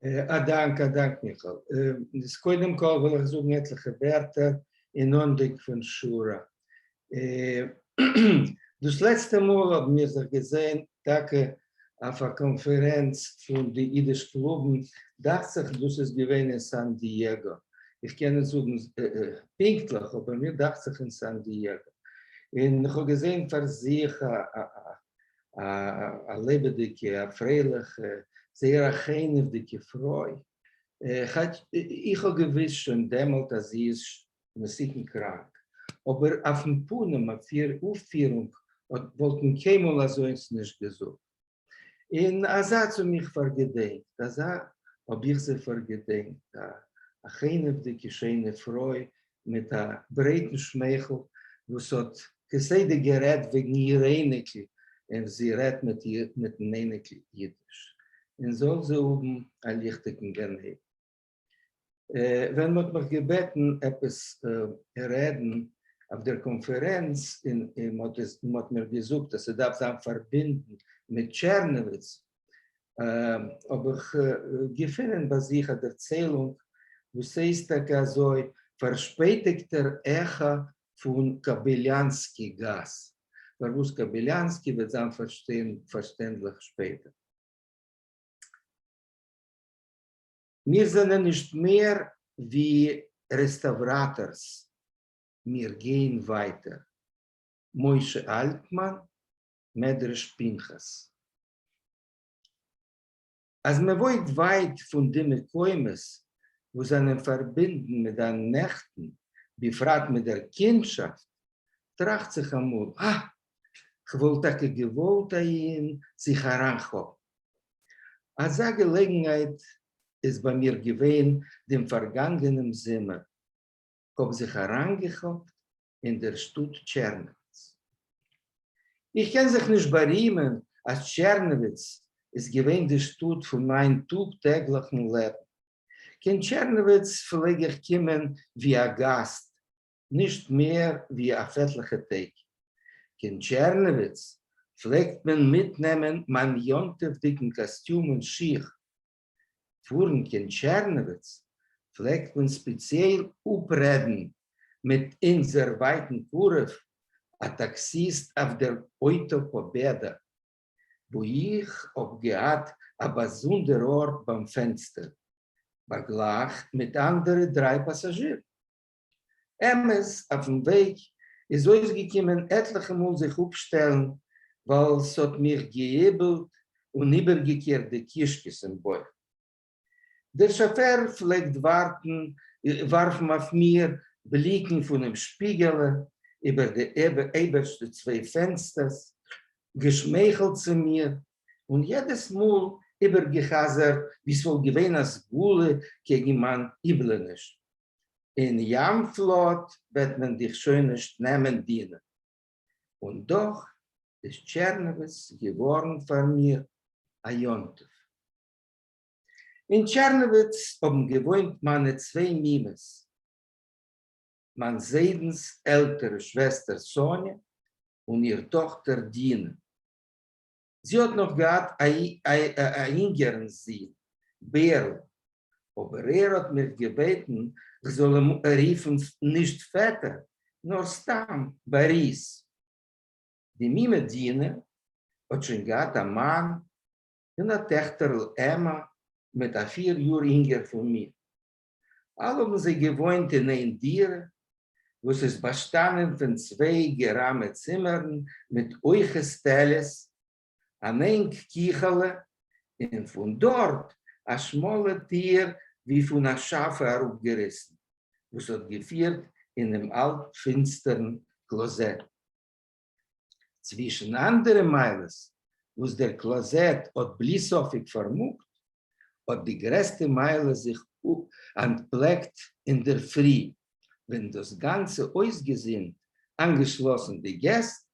א דאנק, א דאנק מיכאל. איז קודם כל וויל איך זאגן עטליכע ווערטער אין אנדענק פון שורה. דאס לעצטע מאל האבן מיר זיך געזען טאקע אויף א קאנפערענץ פון די אידיש קלובן, דאכט זיך דאס איז געווען אין סאן דיעגא, איך קען נישט זאגן פונקטליך אבער מיר דאכט זיך אין סאן דיעגא, און איך האב געזען פאר זיך א לעבעדיגע, א פרייליכע, זייער א חנעוודיקע פרוי, איך האב געוואוסט שוין דעמאלט אז זי איז מסוכן קראנק, אבער אויפן פנים, אויף איר אויפפירונג וואלט מען קיינמאל אזוינס נישט געזאגט. און אזא האט זי מיך פארגעדענקט, אזא האב איך זי פארגעדענקט, א חנעוודיקע שיינע פרוי מיט א ברייטן שמייכל וואס האט כסדר גערעדט וועגן איר אייניקל, און זי רעדט מיט איר מיטן אייניקל אידיש, און זאל זי האבן א ליכטיגן גן עדן. ווען מ'האט מיך געבעטן עפעס רעדן אויף דער קאנפערענץ, און מ'האט מיר געזאגט אז ס'דארף זיין פארבינדן מיט טשערנאוויץ, האב איך געפונען ביי זיך א דערציילונג וואס הייסט טאקע אזוי, פארשפעטיגטער עכא פון קאביליאנסקי גאס. פארוואס קאביליאנסקי וועט זיין פארשטענדליך שפעטער. מיר זענען נישט מער ווי רעסטאווראטארס, מיר גייען ווייטער. משה אלטמאן, מדרש פנחס. אז מען וואוינט ווייט פון די מקומות וואס זענען פארבינדן מיט דיין נעכטן, בפרט מיט דער קינדשאפט, טראכט זיך אמאל, אה! כ'וואלט טאקע געוואלט אהין זיך אריינכאפן. אזא געלעגנהייט איז ביי מיר געווען דעם פארגאנגענעם זומער, כ'האב זיך אריינגעכאפט אין דער שטאט טשערנאוויץ. איך קען זיך נישט בארימען אז טשערנאוויץ איז געווען די שטאט פון מיין טאג טעגליכן לעבן. קיין טשערנאוויץ פלעג איך קומען ווי א גאסט, נישט מער ווי אויף עטליכע טעג. קיין טשערנאוויץ פלעגט מען מיטנעמען מיין יום-טוב'דיגן קאסטיום און שיך. פארן קיין טשערנאוויץ פלעגט מען ספעציעל אפרעדן מיט אונזער ווייטן קרוב א טאקסיסט אויף דער אויטא פאבעדא, וואו איך האב געהאט א באזונדער ארט ביים פענסטער, באגלייך מיט אנדערע דריי פאסאזשירן. אמת, אויפן וועג איז אויסגעקומען עטליכע מאל זיך אפשטעלן ווייל ס'האט מיך געאיבלט און איבערגעקערט די קישקעס אין בויך. דער שאפער פלעגט ווארטן ווארפן אויף מיר בליקן פונעם שפיגעלע איבער די אייבערשטע צוויי פענסטערס, געשמייכלט צו מיר, און יעדעס מאל איבערגעחזרט ווי ס'וואלט געווען א סגולה קעגן מיין איבלעניש. אין ים פלאט וועט מען דיך שוין נישט נעמען דינען. און דאך איז טשערנאוויץ געווארן פאר מיר א יום טוב. אין טשערנאוויץ האבן געוואוינט מיינע צוויי מומעס, מיין זיידנ'ס עלטערע שוועסטער סאניע און איר טאכטער דינה. זי האט נאך געהאט א אינגערן זון, בערל, אבער ער האט מיך געבעטן כ'זאל אים רופן נישט פעטער, נאר סתם באריס. די מומע דינה האט שוין געהאט א מאן און א טעכטערל עמא מיט א פיר יאר אינגער פון מיר. אלע האבן זיי געוואוינט אין איין דירה וואס איז באשטאנען פון צוויי געראמע צימערן מיט הויכע סטעליעס, אן ענג קיכעלע, און פון דארט א שמאלע טיר ווי פון א שאפע אראפגעריסן, וואס האט געפירט אינעם האלב-פינסטערן קלאזעט. צווישן אנדערע מעלות וואס דער קלאזעט האט בלי ספק פארמאגט, האט די גרעסטע מעלה זיך אנטפלעקט אינדערפרי, ווען דאס גאנצע הויזגעזינד, איינגעשלאסן די געסט,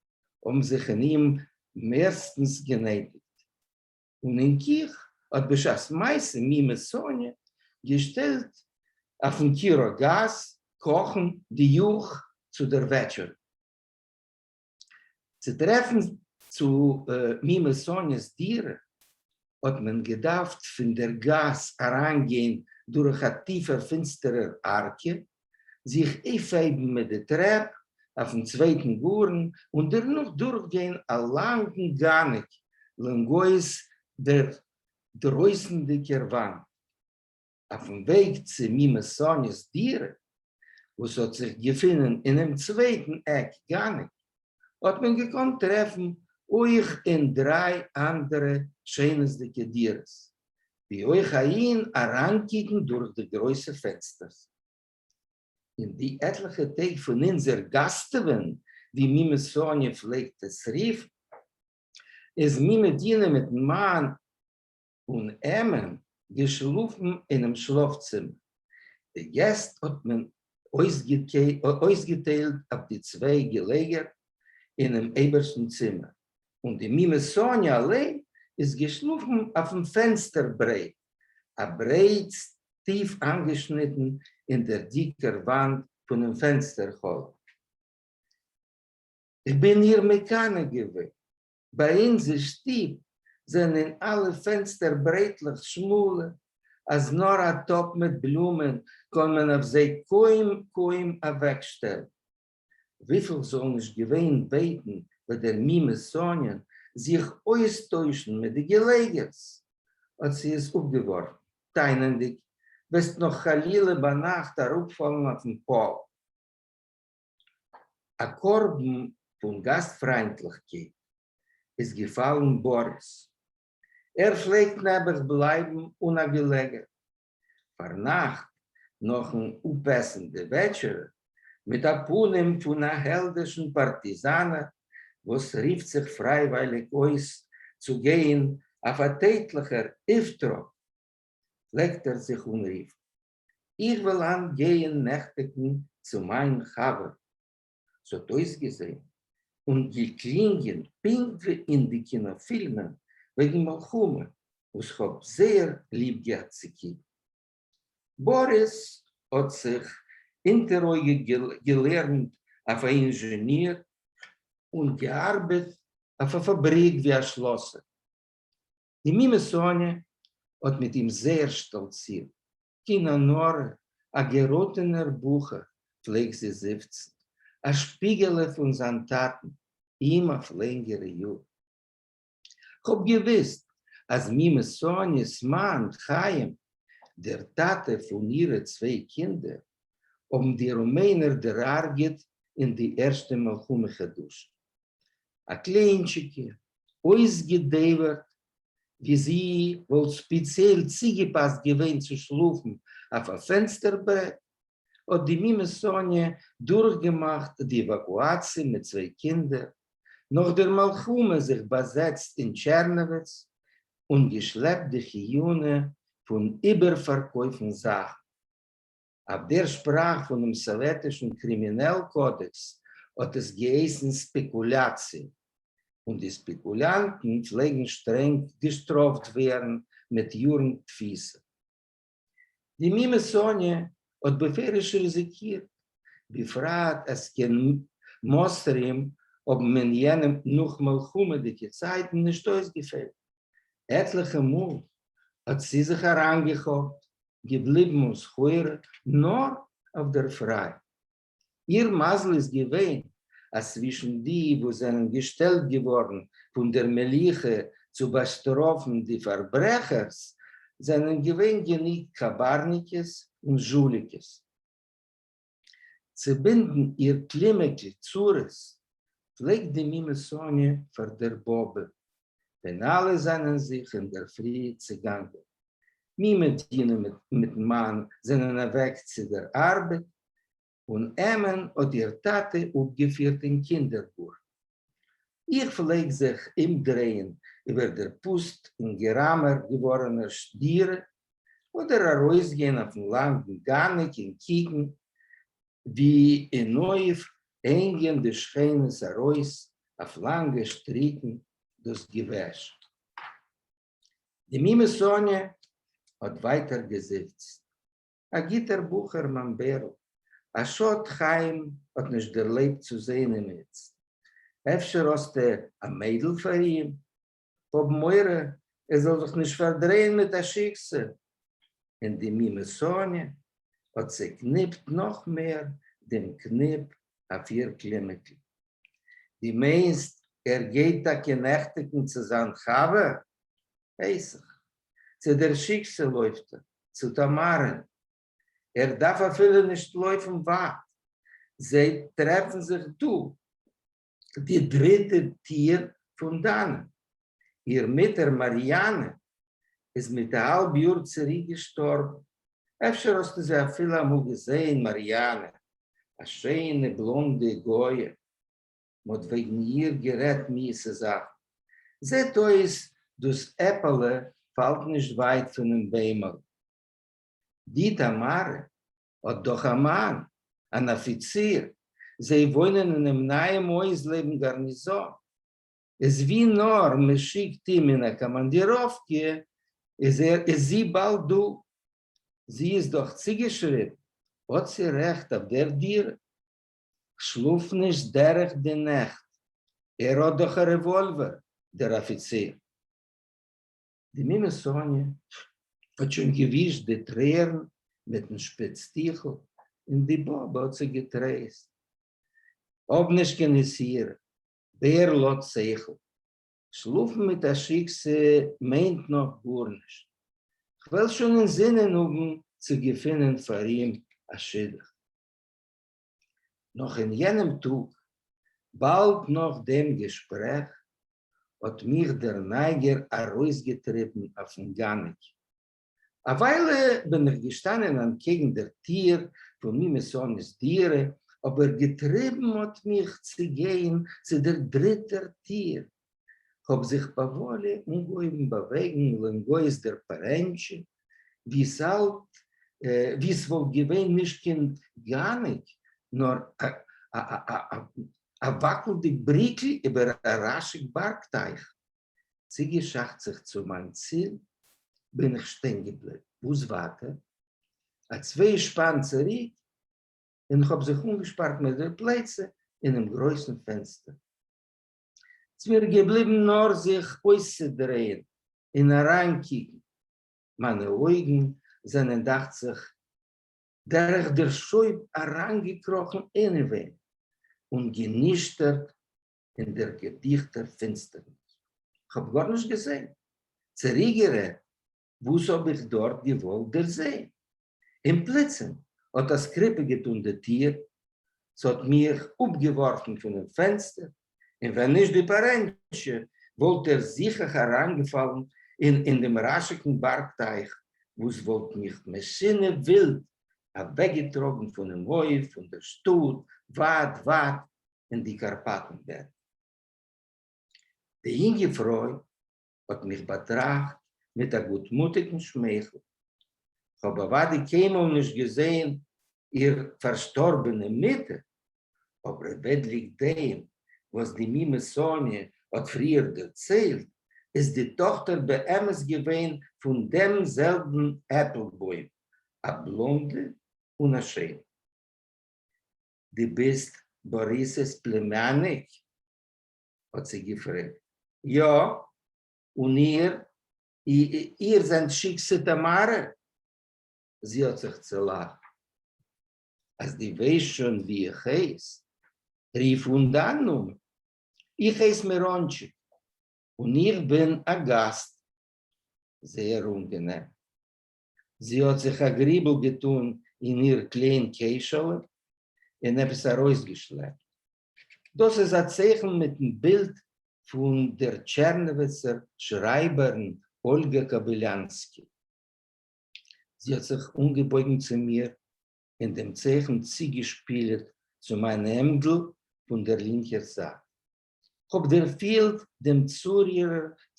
האבן זיך אין אים מערסטנס גענייטיגט. און אין קיך האט בשעת מעשה מומע סאניע געשטעלט אויפן קירא גאז קאכן די יוך צו דער וועטשערע. צו טרעפן צו מומע סאניע'ס דירה. האָט מען געדאַרפֿט פֿון דער גאַס אַרײַנגיין דורך אַ טיפֿער פֿינצטערער אַרקע, זיך אויפֿהייבן מיט די טרעפּ אויפֿן צווייטן גאָרן און דערנאָך דורכגיין אַ לאַנגן גאַניק לענגאויס דער דרויסנדיקער וואַנט. אויפֿן וועג צו מומע סאָניעס דירה, וואָס האָט זיך געפֿונען אינעם צווייטן עק גאַניק, האט מען געקאנט טרעפן אויך אין דריי אנדערע שכנות'דיגע דירות, ווי אויך אהין אריינקוקן דורך די גרויסע פענסטערס. אין די עטליכע טעג פון אונזער גאסטעווען, ווי מומע סאניע פלעגט עס רופן, איז מומע דינה מיטן מאן און עמען געשלאפן אינעם שלאף-צימער. די געסט האט מען אויסגעטיילט אויף די צוויי געלעגער אינעם אייבערשטן צימער, און די מומע סאניע אליין איז געשלאפן אויפן פענסטער-ברעט, א ברייטס טיף איינגעשניטן אין דער דיקער וואנט פונעם פענסטער-חלון. איך בין איר מקנא געווען. ביי אונז אין שטוב זענען אלע פענסטער ברעטלעך שמאלע, אז נאר א טאפ מיט בלומען קען מען אויף זיי קוים קוים אוועקשטעלן. וויפיל זאל נישט געווען בעטן ביי דער מומע סאניען זיך אויסטוישן מיט די געלעגערס, האט זי עס אפגעווארפן, טענה'נדיג, וועסט נאך חלילה ביינאכט אראפפאלן אויפן פאל. א קרבן פון גאסטפריינטליכקייט איז געפאלן באריס. ער פלעגט נעבעך בלייבן אן א געלעגער. פארנאכט נאכן אפעסן די וועטשערע, מיט א פנים פון א העלדישן פארטיזאנער וואס רופט זיך פרייווייליג אויס צו גיין אויף א טעטליכער אויפטראג, פלעגט ער זיך אנרופן, איך וועל היינט גייען נעכטיגן צו מיין חבר. ס'האט אויסגעזען און געקלינגען פונקט ווי אין די קינאפילמען וועגן מלחמה וואס כ'האב זייער ליב געהאט צו קוקן. באריס האט זיך אונטעראויגיג געלערנט אויף א אינזשעניר און געארבעט אויף א פאבריק ווי א שלאסער. די מומע סאניע האט מיט אים זייער שטאלצירט, קיין עין הרע, א געראטענער בחור, פלעגט זי זיפצן, א שפיגעלע פון זיין טאטן, אים אויף לענגערע יאר. כ'האב געוויסט אז מומע סאניע'ס מאן חיים, דער טאטע פון אירע צוויי קינדער, האבן די רומענער דערהרגעט אין די ערשטע מלחמה חדשים. א קליינטשיקע, אויסגעדעווערט ווי זי וואלט ספעציעל צוגעפאסט געווען צו שלאפן אויף א פענסטער-ברעט, האט די מומע סאניע דורכגעמאכט די עוואקואציע מיט צוויי קינדער, נאך דער מלחמה זיך באזעצט אין טשערנאוויץ און געשלעפט די חיונה פון איבערפארקויפן זאכן. אויף דער שפראך פונעם סאוועטישן קרימינעל קאדעקס האט עס געהייסן ספעקולאציע, און די ספעקולאנטן פלעגן שטרענג געשטראפט ווערן מיט יארן תפיסה. די מומע סאניע האט בפירוש ריזיקירט, בפרט אז קיין מוסרים האבן אין יענע נאך-מלחמה'דיגע צייטן נישט אויסגעפעלט. עטליכע מאל האט זי זיך אריינגעכאפט, געבליבן אן סחורה נאר אויף דער פריי. איר מזל איז געווען אז צווישן די וואס זענען געשטעלט געווארן פון דער מלוכה צו באשטראפן די פארברעכערס זענען געווען גענוג כאבארניקעס און זשוליקעס. צו בינדן איר קלימעקל צרות פלעגט די מומע סאניע פאר דער באבע, ווען אלע זענען זיך אינדערפרי צעגאנגען. מומע דינה מיטן מאן זענען אוועק צו דער ארבעט, און עמען האט איר טאטע אפגעפירט אין קינדערגארטן. איך פלעג זיך אומדרייען איבער דער פוסט און געראמער געווארענער דירה, אדער ארויסגיין אויפן לאנגן גאניק און קוקן ווי אין הויף הענגען די שכנות ארויס אויף לאנגע שטריקן דאס געוועש. די מומע סאניע האט ווייטער געזיפצט, א גוטער בחור מיין בערל, א שאד חיים האט נישט דערלעבט צו זעהן אים איצט, אפשר האסטע א מיידל פאר אים? כ'האב מורא ער זאל זיך נישט פארדרייען מיט א שיקסע, און די מומע סאניע האט צעקניפט נאך מער דעם קניפ אויף איר קלימעקל. דו מיינסט ער גייט טאקע נעכטיגן צו זיין חבר? ווייס איך. צו דער שיקסע לויפט ער, צו טאמארען. ער דארף אפילו נישט לויפן ווייט, זיי טרעפן זיך דא, די דריטע טיר פון דאנען. איר מוטער מאריאנע איז מיט א האלב יאר צוריק געשטארבן. אפשר האסטו זי אפילו אמאל געזען, מאריאנע, א שיינע בלאנדע גויע. מ'האט וועגן איר גערעדט מיעסע זאכן. זעט אויס דאס עפעלע פאלט נישט ווייט פונעם ביימעלע. די טאמארע האט דאך א מאן, אן אפיציר, זיי וואוינען אינעם נייעם הויז לעבן גארניזאן. איז ווי נאר מען שיקט אים אין א קאמאנדיראווקע איז ער איז זי באלד דא. זי איז דאך צוגעשריבן, האט זי רעכט אויף דער דירה. כ'שלאף נישט דורך די נעכט, ער האט דאך א רעוואלווער, דער אפיציר. די מומע סאניע האט שוין געווישט די טרערן מיטן שפיץ טיכל און די באבע האט זי געטרייסט, האב נישט קיין יסורים, בערל האט שכל, שלאפן מיט א שיקסע מיינט נאך גארנישט, כ'וועל שוין אינזינען האבן צו געפינען פאר אים א שידוך. נאך אין יענעם טאג, באלד נאך דעם געשפרעך, האט מיך דער נייגער ארויסגעטריבן אויפן גאניק. א וויילע בין איך געשטאנען אנטקעגן דער טיר פון מומע סאניע'ס דירה, אבער געטריבן האט מיך צו גיין צו דער דריטער טיר. כ'האב זיך פאוואלי אנגעהויבן באוועגן לענגאויס דער פארענטשע, ווי ס'האלט ווי ס'וואלט געווען נישט קיין גאניק, נאר א וואקלדיג בריקל איבער א רעשיג בארג-טייך. צוגעשארט זיך צו מיין ציל, בין איך שטיין געבליבן. וואס ווייטער? א צוויי שפאן צוריק, און כ'האב זיך אנגעשפארט מיט דער פלייצע אינעם גרויסן פענסטער. ס'מיר געבליבן נאר זיך אויסצודרייען און אריינקוקן. מיינע אויגן זענען דאכט זיך דורך דער שויב אריינגעקראכן אינעווייניג און גענישטערט אין דער געדיכטער פינסטערניש. כ'האב גארנישט געזען. צוריקגערעדט, וואס האב איך דארט געוואלט דערזען? און פלוצים האט א סקריפע געטאן די טיר, ס'האט מיך אפגעווארפן פונעם פענסטער, און ווען נישט די פארענטשע וואלט ער זיכער אריינגעפאלן אין דעם רעשיקן בארג-טייך, וואס וואלט מיך משונה ווילד אוועקגעטראגן פונעם הויף, פון דער שטאט, ווייט ווייט אין די קארפאטן בערג. די יונגע פרוי האט מיך באטראכט מיט א גוטמוטיגן שמייכל. כ'האב אוודאי קיינמאל נישט געזען איר פארשטארבענע מוטער, אבער וועדליג דעם וואס די מומע סאניע האט פריער דערציילט, איז די טאכטער באמת געווען פון דעם זעלבן עפל-בוים, א בלאנדע און א שיינע. דו ביסט באריס'ס פלימעניק? האט זי געפרעגט. יא, און איר, איר זענט שיקסע טאמארע? זי האט זיך צעלאכט. אז דו ווייסט שוין ווי איך הייס, רוף אן דיין נאמען. איך הייס מיראנטשיק, און איך בין א גאסט. זייער אנגענעם. זי האט זיך א גריבל געטאן אין איר קליין קעשעלע און עפעס ארויסגעשלעפט. דאס איז א צייכן מיטן בילד פון דער טשערנאוויצער שרייבערין אולגא קאביליאנסקי. זי האט זיך אנגעבויגן צו מיר און דעם צייכן צוגעשפילעט צו מיין העמדל פון דער לינקער זייט. כ'האב דערפילט דעם צוריר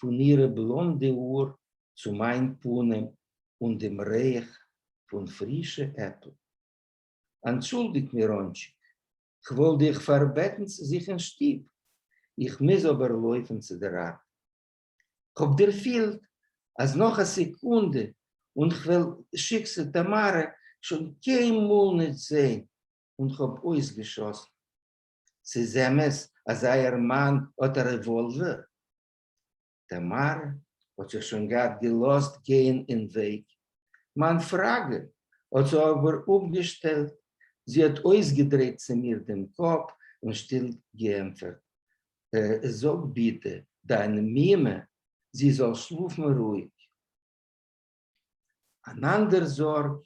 פון אירע בלאנדע האר צו מיין פנים און דעם ריח פון פרישע עפל. אנטשולדיגט מיראנטשיק, כ'וואלט דיך פארבעטן צו זיך אין שטוב, איך מוז אבער לויפן צו דער ארבעט. כ'האב דערפילט אז נאך א סעקונדע און כ'וועל שיקסע טאמארע שוין קיינמאל נישט זען, און כ'האב אויסגעשאסן. ס'איז אמת אז אייער מאן האט א רעוואלווער? טאמארע האָט זיך שוין געהאַט געלאָזט גיין אין וועג. מײַן פֿראַגע האָט זי אָבער אָפּגעשטעלט. זי האָט אויסגעדרייט צו מיר דעם קאָפּ און שטיל געענטפֿערט, זאָג ביטע דײַן מומע, זי זאָל שלאָפֿן רואיק. אַן אַנדער זאָרג,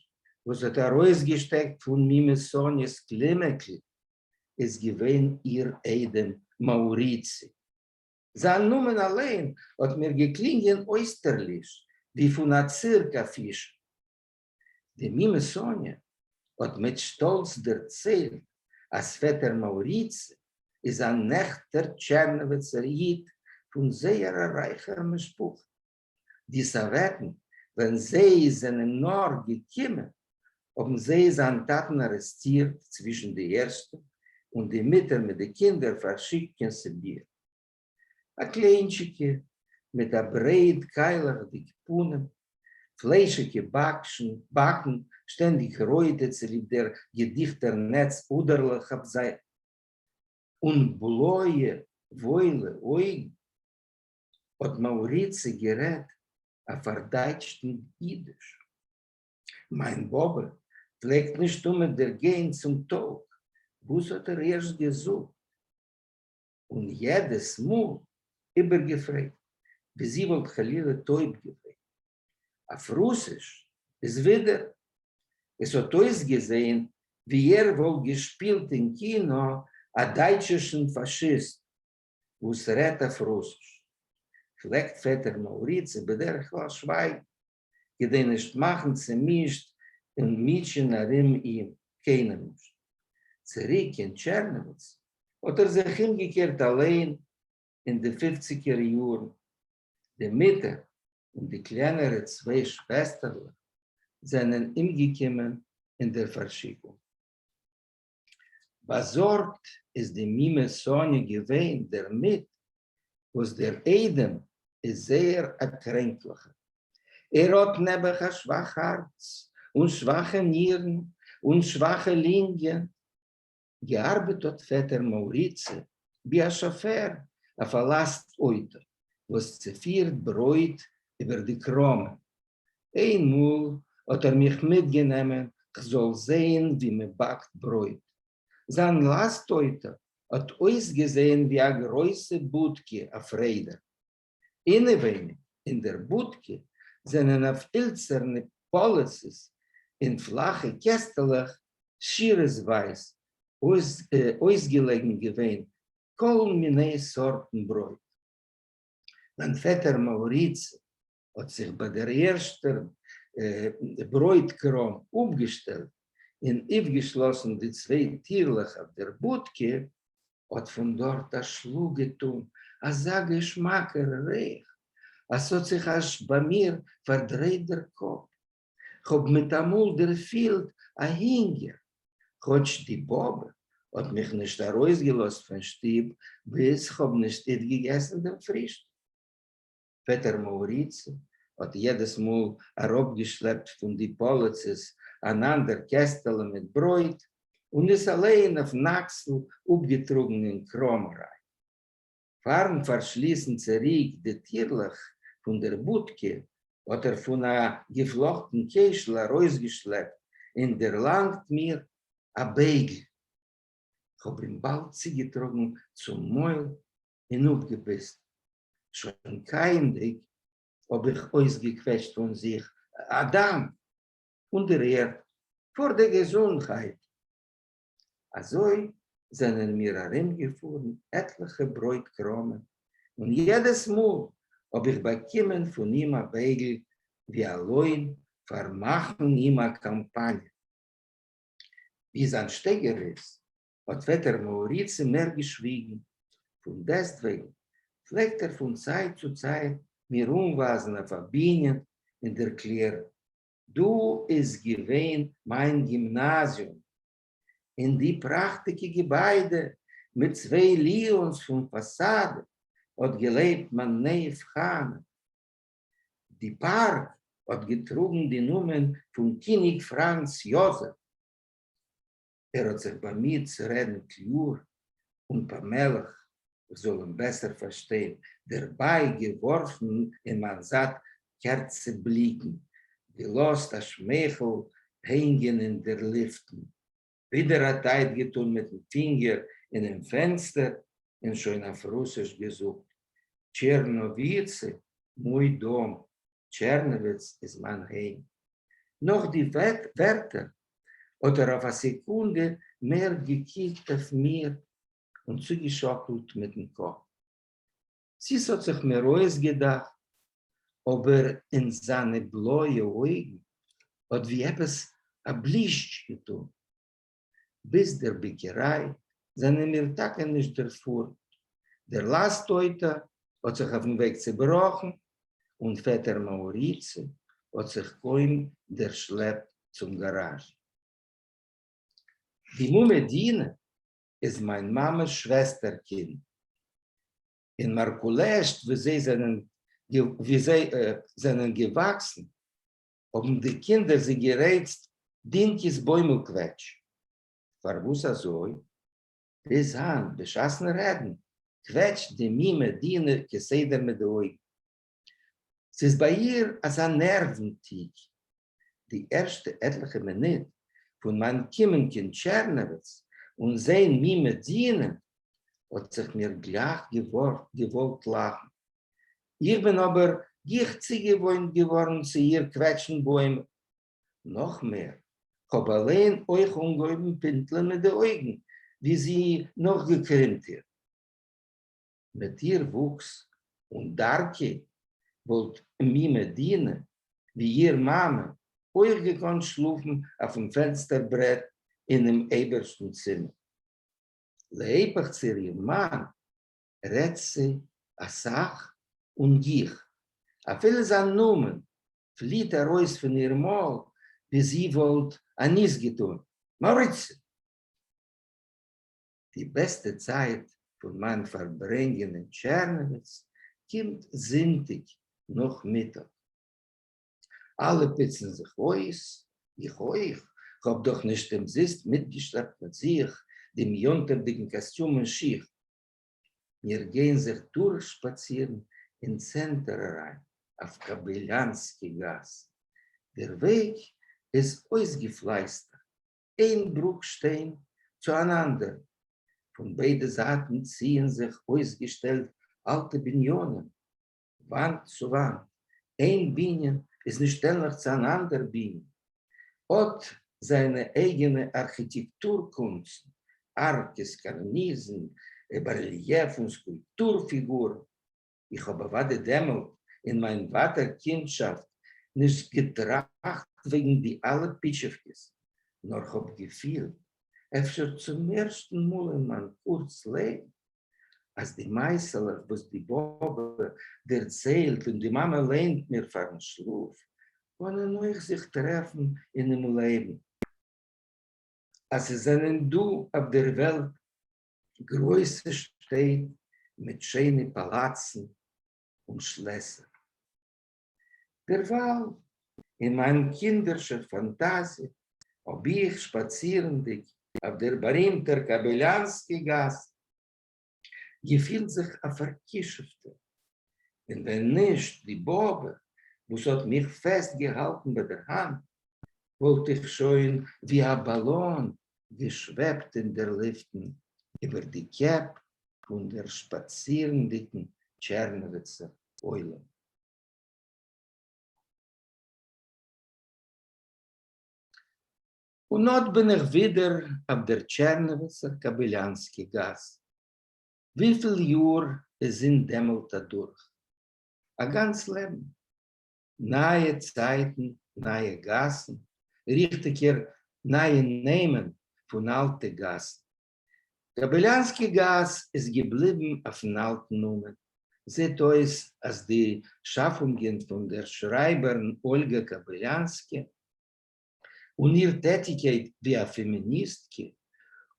וואָס האָט אַרויסגעשטעקט פֿון מומע סאָניעס קלימעקל, איז געווען איר איידעם מאַוריצי. זיין נאמען אליין האט מיר געקלינגען אויסטערליש, ווי פון א צירק אפישע. די מומע סאניא האט מיט שטאלץ דערציילט אז פעטער מאוריצי איז אן עכטער טשערנאוויצער איד פון זייער א רייכער משפחה. די סאוועטן ווען זיי זענען נאר געקומען האבן זיי זיין טאטן ארעסטירט צווישן די ערשטע און די מוטער מיט די קינדער פארשיקט קיין סיביר. א קליינטשיקע מיט א ברייט קיילעכדיג פנים, פליישיגע באקן, שטענדיג רויטע צוליב דער געדיכטער נעץ אדערלעך אויף זיי, און בלויע וואוילע אויגן. האט מאוריצי גערעדט א פארדייטשטן אידיש. מיין באבע פלעגט נישט תמיד דערגיין צום טאלק, וואס האט ער ערשט געזאגט? און יעדעס מאל איבערגעפרעגט ווי זי וואלט חלילה טויב געווען. אויף רוסיש איז ווידער. עס האט אויסגעזעהן ווי ער וואלט געשפילט אין קינא א דייטשישן פאשיסט וואס רעדט אויף רוסיש, פלעגט פעטער מאוריצי בדרך כלל שווייגן, כדי נישט מאכן צעמישט און מוטשען ארום אים קיינעם נישט. צוריק אין טשערנאוויץ האט ער זיך אומגעקערט אליין אין די פופציגער יארן. די מוטער און די קלענערע צוויי שוועסטערלעך זענען אומגעקומען אין דער פארשיקונג. באזארגט איז די מומע סאניע געווען דערמיט וואס דער איידעם איז זייער א קרענקליכער, ער האט נעבעך א שוואך הארץ און שוואכע נירן און שוואכע לינגען. געארבעט האט פעטער מאוריצי ווי א שאפער אויף א לאסט אויטא וואס צעפירט ברויט איבער די קראמען. איינמאל האט ער מיך מיטגענעמען כ'זאל זעהן ווי מ'באקט ברויט. זיין לאסט אויטא האט אויסגעזעהן ווי א גרויסע בודקע אויף רעדער. אינעווייניג אין דער בודקע זענען אויף הילצערנע פאליצעס אין פלאכע קעסטעלעך שורות-ווייז אויסגעלעגן געווען כל מיני סארטן ברויט. מיין פעטער מאוריצי האט זיך ביי דער ערשטער ברויט-קראם אפגעשטעלט און אויפגעשלאסן די צוויי טירלעך אויף דער בודקע, האט פון דארט א שלאג געטאן אזא געשמאקער ריח, אז ס'האט זיך אזש ביי מיר פארדרייט דער קאפ. כ'האב מיטאמאל דערפילט א הונגער, כאטש די באבע האט מיך נישט ארויסגעלאזט פון שטוב ביז כ'האב נישט אויפגעגעסן דעם פרישטאג. פעטער מאוריצי האט יעדעס מאל אראפגעשלעפט פון די פאליצעס אן אנדער קעסטעלע מיט ברויט און עס אליין אויפן אקסל אפגעטראגן אין קראם אריין. פארן פארשליסן צוריק די טירלעך פון דער בודקע האט ער פון א געפלאכטן קעשל ארויסגעשלעפט און דערלאנגט מיר א בייגל. כ'האב אים באלד צוגעטראגן צום מויל און אפגעביסן. שוין קייענדיג האב איך אויסגעקוועטשט פון זיך א דאנק און דערהערט פאר די געזונטהייט. אזוי זענען מיר ארומגעפארן עטליכע ברויט קראמען, און יעדעס מאל האב איך באקומען פון אים א בייגל ווי א לוין פאר מאכן אים א קאמפאניע. ווי זיין שטייגער איז, האט פעטער מאוריצי מער געשוויגן, פון דעסטוועגן פלעגט ער פון צייט צו צייט מיר אנווייזן אויף א בנין און דערקלערן, דא איז געווען מיין גימנאזיום, אין די פראכטיגע געביידע מיט צוויי ליאנס פון פאסאד האט געלעבט מיין נעף חנה. די פארק האט געטראגן די נאמען פון קיניג פראנץ יאזעף. ער האט זיך באמיהט צו רעדן קלאר און פאמעליך. כ'זאָל אים בעסער פֿאַרשטיין, דערבײַ געוואָרפֿן אין מײַן זײַט קורצע בליקן, געלאָזט אַ שמייכל הענגען אין דער לופֿטן, ווידער אַ טײַט געטאָן מיטן פֿינגער אינעם פֿענצטער און שוין אויף רוסיש געזאָגט, טשערנאָוויצע, מוי דאָם, טשערנאָוויץ איז מײַן היים. נאָך די ווערטער האָט ער אויף אַ סעקונדע מער געקוקט אויף מיר און צוגעשאָקלט מיטן קאָפּ. צי ס'האָט זיך מיר אויסגעדאַכט, אָבער אין זײַנע בלויע אויגן האָט ווי עפּעס אַ בלישטש געטאָן. ביז דער בעקערײַ זענען מיר טאַקע נישט דערפֿאָרן. דער לאַסט-אויטאָ האָט זיך אויפֿן וועג צעבראָכן, און פֿעטער מאַוריצי האָט זיך קוים דערשלעפּט צום גאַראַזש. די מומע דינה איז מיין מאמע'ס שוועסטער קינד. אין מארקולעשט וואו זיי זענען וואו זיי זענען געוואקסן האבן די קינדער זי גערייצט דינקי'ס בוימל קוועטש. פארוואס אזוי? ביז היינט בשעת'ן רעדן קוועטשט די מומע דינה כסדר מיט די אויגן. ס'איז ביי איר אזא נערוון טיק. די ערשטע עטליכע מינוט פון מיין קומען קיין טשערנאוויץ און זעהן מומע דינה האט זיך מיר גלייך געוואלט לאכן. איך בין אבער גיך צוגעוואוינט געווארן צו איר קוועטשן בוימל. נאך מער, כ'האב אליין אויך אנגעהויבן פינטלען מיט די אויגן ווי זי נאכגעקרימט איר. מיט איר וואוקס און דרכי וואלט מומע דינה, ווי איר מאמע, אויך געקאנט שלאפן אויפן פענסטער-ברעט אינעם אייבערשטן צימער. להיפך צו איר מאן, רעדט זי אסאך און גיך. אפילו זיין נאמען פליט ארויס פון איר מויל ווי זי וואלט א ניס געטאן, מאריצי! די בעסטע צייט פון מיין פארברענגען אין טשערנאוויץ קומט זונטאג נאכמיטאג. אלע פוצן זיך אויס, איך אויך, כ'האב דאך נישט אומזיסט מיטגעשלעפט מיט זיך דעם יום-טוב'דיגן קאסטיום און שיך. מיר גייען זיך דורכשפאצירן אין צענטער אריין, אויף קאביליאנסקי גאס. דער וועג איז אויסגעפלייסטערט, איין ברוק שטיין צו אן אנדערן. פון ביידע זייטן ציען זיך אויסגעשטעלט אלטע בנינים, וואנט צו וואנט, איין בנין איז נישט ענליך צו אן אנדער בנין, האט זיינע אייגענע ארכיטעקטור-קונצן, ארקעס, קארניזן, בארעליעף און סקולפטור-פיגורן. איך האב אוודאי דעמאלט אין מיין ווייטער קינדשאפט נישט געטראכט וועגן די אלע פיטשעווקעס, נאר כ'האב געפילט, אפשר צום ערשטן מאל אין מיין קורץ לעבן, אז די מעשה'לעך וואס די באבע דערציילט און די מאמע ליינט מיר פארן שלאף, קענען אויך זיך טרעפן אינעם לעבן. אז ס'זענען דא אויף דער וועלט גרויסע שטעט מיט שיינע פאלאצן און שלעסער. דערווייל, אין מיין קינדערשער פאנטאזיע, האב איך, שפאצירנדיג אויף דער בארימטער קאביליאנסקי גאס, געפילט זיך א פארקישופטער, און ווען נישט די באבע וואס האט מיך פעסט געהאלטן ביי דער האנט, וואלט איך שוין ווי א באלאן געשוועבט אין דער לופטן איבער די קעפ פון דער שפאצירנדיקן טשערנאוויצער עולם. און אט בין איך ווידער אויף דער טשערנאוויצער קאביליאנסקי גאס. וויפיל יאר איז זינט דעמאלט אדורך? א גאנץ לעבן. נייע צייטן, נייע גאסן, ריכטיגער נייע נעמען פון אלטע גאסן. קאביליאנסקי גאס איז געבליבן אויפן אלטן נאמען. זעט אויס אז די שאפונגען פון דער שרייבערין אולגא קאביליאנסקי און איר טעטיקייט ווי א פעמיניסטקע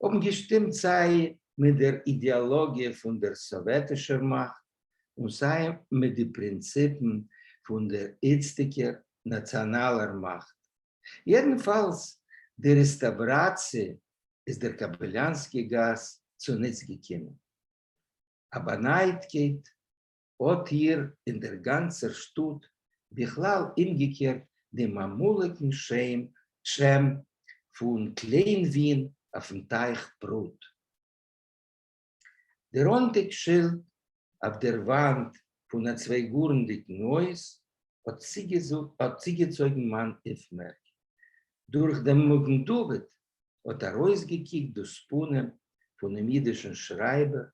האבן געשטימט סיי מיט דער אידעאלאגיע פון דער סאוועטישער מאכט און סיי מיט די פרינציפן פון דער איצטיקער נאציאנאלער מאכט. יעדנפאלס, די רעסטאווראציע איז דער קאביליאנסקי גאס צוניץ געקומען. אַ באַנײַטקייט האָט איר אין דער גאַנצער שטאָט בכלל אומגעקערט דעם אַמאָליקן שם פֿון קליין-ווין אויפֿן טײַך פּרוט. דער אָנטיק-שילד אויף דער וואַנט פֿון אַ צווייגאָרנדיקן הויז האָט צוגעצויגן מײַן אויפֿמערק. דורך דעם מגן-דוד האָט אַרויסגעקוקט דאָס פּנים פֿונעם ייִדישן שרײַבער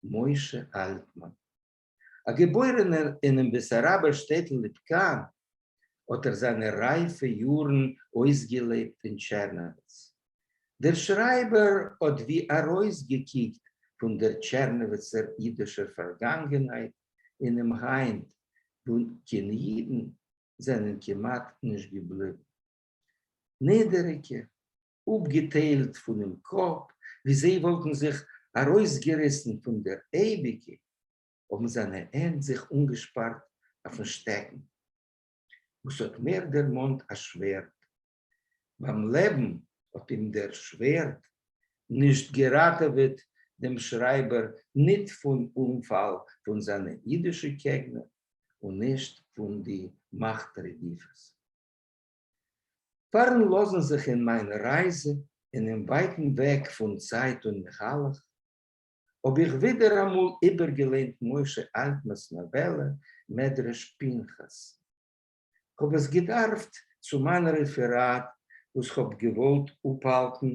משה אַלטמאַן. אַ געבוירענער אינעם בעסאַראַבער שטעטל ליפּקאַן, האָט ער זײַנע רײַפֿע יאָרן אויסגעלעבט אין טשערנאָוויץ. דער שרײַבער האָט ווי אַרויסגעקוקט פֿון דער טשערנאָוויצער ייִדישער פֿאַרגאַנגענהייט אינעם הײַנט, וווּ קיין ייִדן זענען כּמעט נישט געבליבן. נידעריקע, אפגעטיילט פונעם קאפ, ווי זיי וואלטן זיך ארויסגעריסן פון דער אייביגקייט, האבן זיינע הענט זיך אנגעשפארט אויפן שטעקן, וואס האט מער דערמאנט א שווערד. ביים לעבן האט אים דער שווערד נישט געראטעוועט דעם שרייבער ניט פון אנפאל פון זיינע אידישע קעגנער און נישט פון די מאכט-רדיפות. פארן לאזן זיך אין מיין רייזע אינעם ווייטן וועג פון צייט און מהלך, האב איך ווידעראמאל איבערגעליינט משה אלטמאן'ס נאוועלע מדרש פנחס. כ'האב עס געדארפט צו מיין רעפעראט וואס כ'האב געוואלט אפהאלטן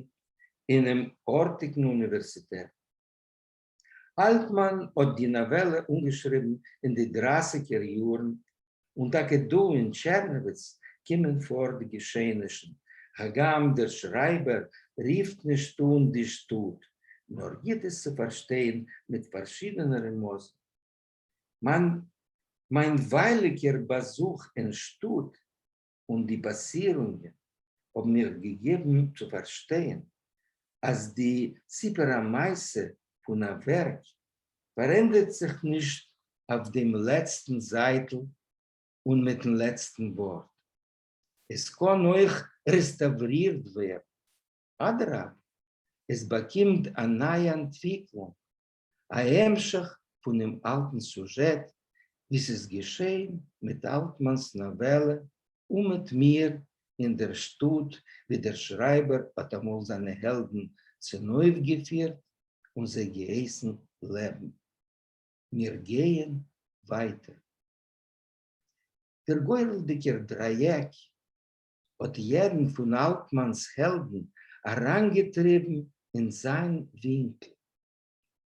אינעם ארטיגן אוניווערסיטעט. אלטמאן האט די נאוועלע אנגעשריבן אין די דרייסיגער יארן, און טאקע דא אין טשערנאוויץ קומען פאר די געשעענישן, הגם דער שרייבער רופט נישט אן די שטאט, נאר גיט עס צו פארשטיין מיט פארשידענע רמזים. מיין מיין ווייליגער באזוך אין שטאט און די פאסירונגען האבן מיר געגעבן צו פארשטיין אז די סיפור המעשה פון א ווערק פארענדיגט זיך נישט אויף דעם לעצטן זייטל און מיטן לעצטן ווארט. עס קען אויך רעסטאוורירט ווערן. אדרבה, עס באקומט א נייע אנטוויקלונג, א המשך פונעם אלטן סוזשעט ווי ס'איז געשען מיט אלטמאן'ס נאוועלע און מיט מיר אין דער שטאט ווי דער שרייבער האט אמאל זיינע העלדן צונויפגעפירט און זיי געהייסן לעבן. מיר גייען ווייטער. דער גורל'דיגער דרייעק האט יעדן פון אלטמאן'ס העלדן אריינגעטריבן אין זיין ווינקל.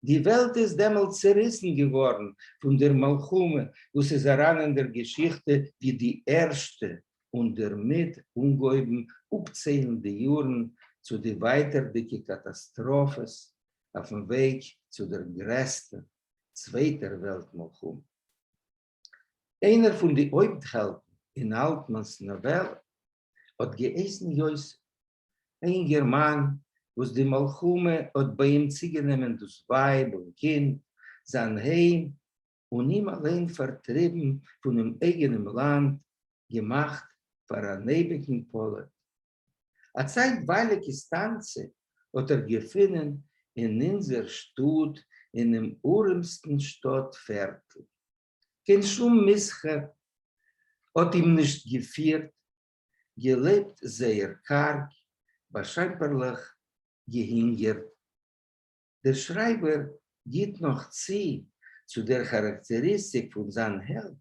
די וועלט איז דעמאלט צעריסן געווארן פון דער מלחמה וואס איז אריין אין דער געשיכטע ווי די ערשטע און דערמיט אנגעהויבן אפציילן די יארן צו די ווייטערדיגע קאטאסטראפעס אויפן וועג צו דער גרעסטער צווייטער וועלט מלחמה. איינער פון די הויפט העלדן אין אלטמאן'ס נאוועלע האט געהייסן יוסף, א אינגערמאן וואס די מלחמה האט ביי אים צוגענומען דאס ווייב און קינד, זיין היים, און אים אליין פארטריבן פונעם אייגענעם לאנד, געמאכט פאר אן אייביגן פליט. א צייטווייליגע סטאנציע האט ער געפונען אין אונזער שטאט אינעם ארעמסטן שטאט פערטל. קיין שום מסחר האט אים נישט געפירט, געלעבט זייער קארג, באשיינפערליך געהונגערט. דער שרייבער גיט נאך צו צו דער כאראקטעריסטיק פון זיין העלד,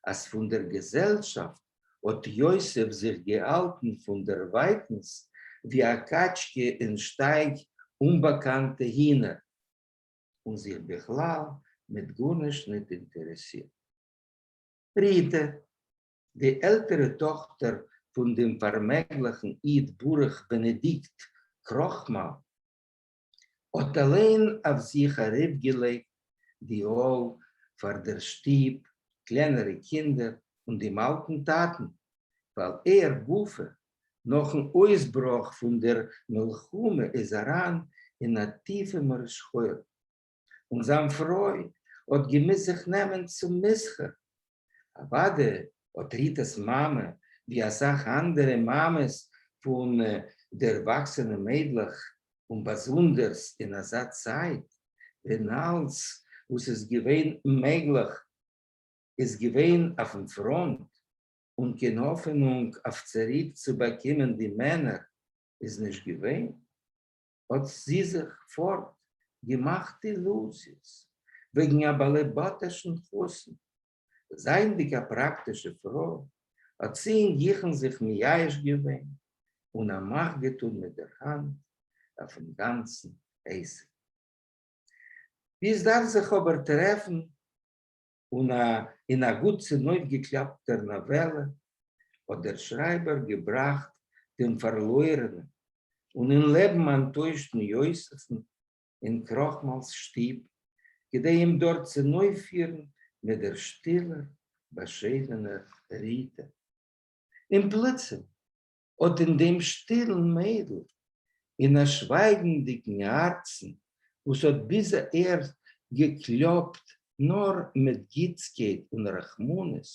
אז פון דער געזעלשאפט האט יוסף זיך געהאלטן פון דערווייטנס ווי א קאטשקע אין שטייג אומבאקאנטע הינער, און זיך בכלל מיט גארנישט ניט אינטערעסירט. ריטע, די עלטערע טאכטער פון דעם פארמעגליכן איד ברוך בענעדיקט קראכמאל, האט אליין אויף זיך ארויפגעלייגט די עול פאר דער שטוב, קלענערע קינדער און דעם אלטן טאטן, ווייל ער גופא נאכן אויסבראך פון דער מלחמה איז אריין אין א טיפע מרה שחורה, און זיין פרוי האט געמוזט זיך נעמען צום מסחר. אוודאי האט ריטע'ס מאמע, ווי אסאך אנדערע מאמעס פון דערוואקסענע מיידלעך, און באזונדערס אין אזא צייט ווען אלץ וואס איז געווען מעגליך איז געווען אויפן פראנט, און קיין האפענונג אויף צוריק צו באקומען די מענער איז נישט געווען, האט זי זיך פארט געמאכט אילוזיעס וועגן א באלעבאטישן חתן. זייענדיג א פראקטישע פרוי האט זי אין גיכן זיך מייאש געווען און א מאך געטאן מיט דער האנט אויפן גאנצן עסק. ווי עס דארף זיך אבער טרעפן און אין א גוט צונויפגעקלאפטער נאוועלע האט דער שרייבער געבראכט דעם פארלוירענעם און אין לעבן אנטוישטן יוסף'ן אין קראכמאל'ס שטוב, כדי אים דארט צונויפפירן מיט דער שטילער, באשיידענער ריטע. און פלוצים האט אין דעם שטילן מיידל, אין א שווייגנדיקן הארצן, וואס האט ביז אהער געקלאפט נאר מיט גוטסקייט און רחמנות,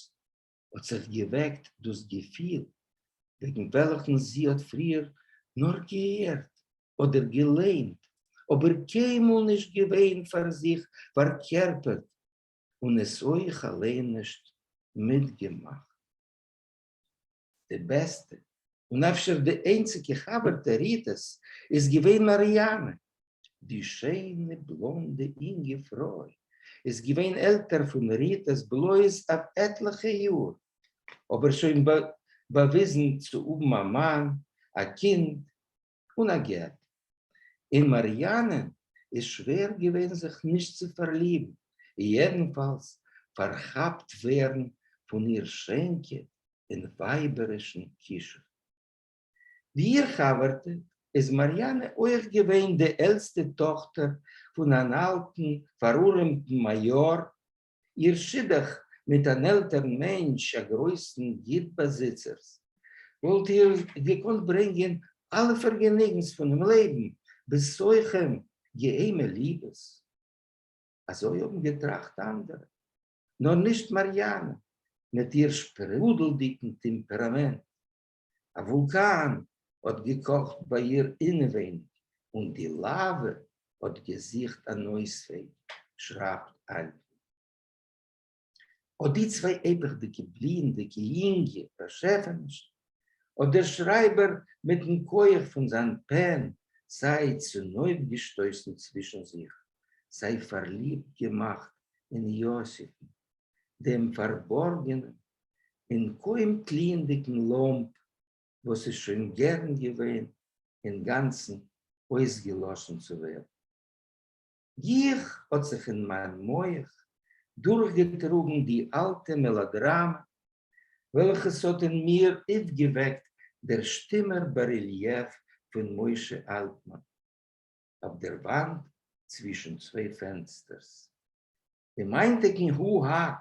האט זיך געוועקט דאס געפיל, וועגן וועלכן זי האט פריער נאר געהערט אדער געליינט, אבער קיינמאל נישט געווען פאר זיך פארקערפערט און עס אויך אליין נישט מיטגעמאכט. די בעסטע, און אפשר די איינציגע חבר'טע ריטע'ס איז געווען מאריאנע, די שיינע בלאנדע אינגע פרוי איז געווען עלטער פון ריטע'ס בלויז אויף עטליכע יאר, אבער שוין באוויזן צו האבן א מאן, א קינד, און א גט. אין מאריאנען איז שווער געווען זיך נישט צו פארליבן, יעדנפאלס פארכאפט ווערן פון איר שיינקייט און ווייבערישן כישוף. ווי איר חבר'טע איז מאריאנע אויך געווען די עלטסטע טאכטער פון אן אלטן פארארעמטן מאיאר. איר שידוך מיט אן עלטערן מענטש, א גרויסן גוט-באזיצערס, וואלט איר געקאנט ברענגען אלע פארגעניגנס פונעם לעבן, בתוכם געהיימע ליבעס. אזוי האבן געטראכט אנדערע, נאר נישט מאריאנע מיט איר שפרודלדיגן טעמפעראמענט. א וואולקאן האט געקאכט ביי איר אינעווייניג און די לאווע האט געזוכט אן אויסוועג, שרייבט אלטמאן. אט די צוויי היפכדיגע בליענדיגע יונגע באשעפענישן האט דער שרייבער מיטן כח פון זיין פען סיי צונויפגעשטויסן צווישן זיך, סיי פארליבט געמאכט אין יוסיפ'ן, דעם פארבארגענעם און קוים טליענדיגן לאמפ וואס איז שוין גערן געווען אינגאנצן אויסגעלאשן צו ווערן. גיך האט זיך אין מיין מח דורכגעטראגן די אלטע מעלאדראמע וועלכע ס'האט אין מיר אויפגעוועקט דער שטומער בארעליעף פון משה אלטמאן אויף דער וואנט צווישן צוויי פענסטערס. דעם היינטיגן הו-הא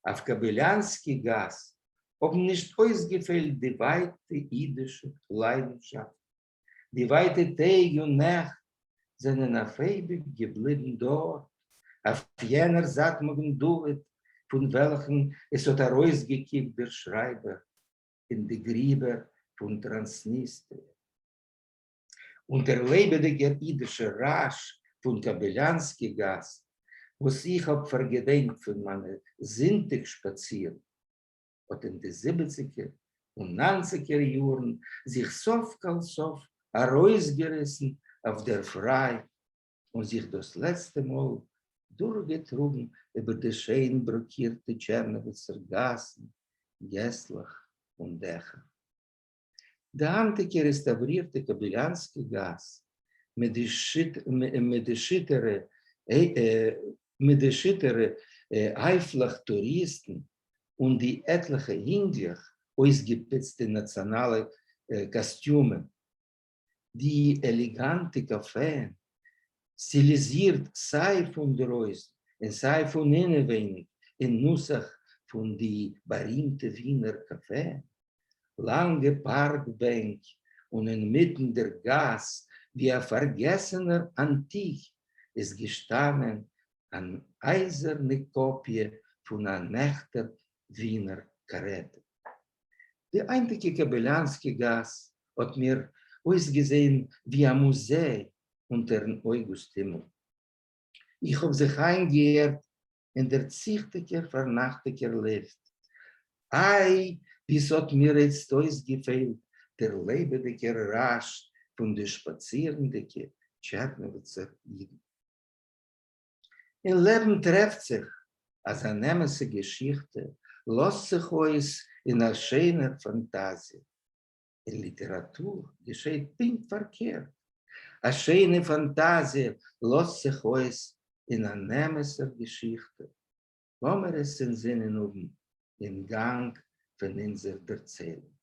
אויף קאביליאנסקי גאס האבן נישט אויסגעפעלט די ווייטע אידישע ליידנשאפט, די ווייטע טעג און נעכט זענען אויף אייביג געבליבן דארט, אויף יענער זייט מגן דוד פון וועלכן עס האט ארויסגעקוקט דער שרייבער אין די גריבער פון טראנסניסטריע. און דער לעבעדיגער אידישער רעש פון קאביליאנסקי גאס וואס איך האב פארגעדענקט פון מיינע זונטאג שפאצירן האט אין די זיבעציגער און ניינציגער יארן זיך סוף כל סוף ארויסגעריסן אויף דער פריי און זיך דאס לעצטע מאל דורכגעטראגן איבער די שיין ברוקירטע טשערנאוויצער גאסן, געסלעך און דעכער. די היינטיגע רעסטאוורירטע קאביליאנסקי גאס מיט די שיטערע מיט די שיטערע הייפלעך טוריסטן און די עטליכע אינגלעך אויסגעפוצט אין נאציאנאלע קאסטיומען, די עלעגאנטע קאפעען, סטיליזירט סיי פון דרויסן און סיי פון אינעווייניג אין נוסח פון די בארימטע ווינער קאפעען, לאנגע פארק בענק און אינמיטן דער גאס ווי א פארגעסענער אנטיק איז געשטאנען אן אייזערנע קאפיע פון אן עכטער ווינער קארעטע. די היינטיגע קאביליאנסקי גאס האט מיר אויסגעזען ווי א מוזיי אונטערן אויגוסט הימל. איך האב זיך איינגעהערט אין דער ציכטיקער פֿאַרנאַכטיקער לופֿט. אײַ, ווי ס'האָט מיר איצט אויסגעפֿעלט דער לעבעדיקער רעש פֿון די שפּאַצירנדיקע טשערנאָוויצער ייִדן. אין לעבן טרעפֿט זיך, אַז אַן אמתע געשיכטע לאָזט זיך אויס אין אַ שענער פֿאַנטאַזיע. אין ליטעראַטור געשעט פּונקט פֿאַרקערט, אַ שענע פֿאַנטאַזיע לאָזט זיך אויס אין אַן אמתער געשיכטע. לאָמיר עס אין זינען האָבן אין גאַנג פֿון אונדזער דערציילונג.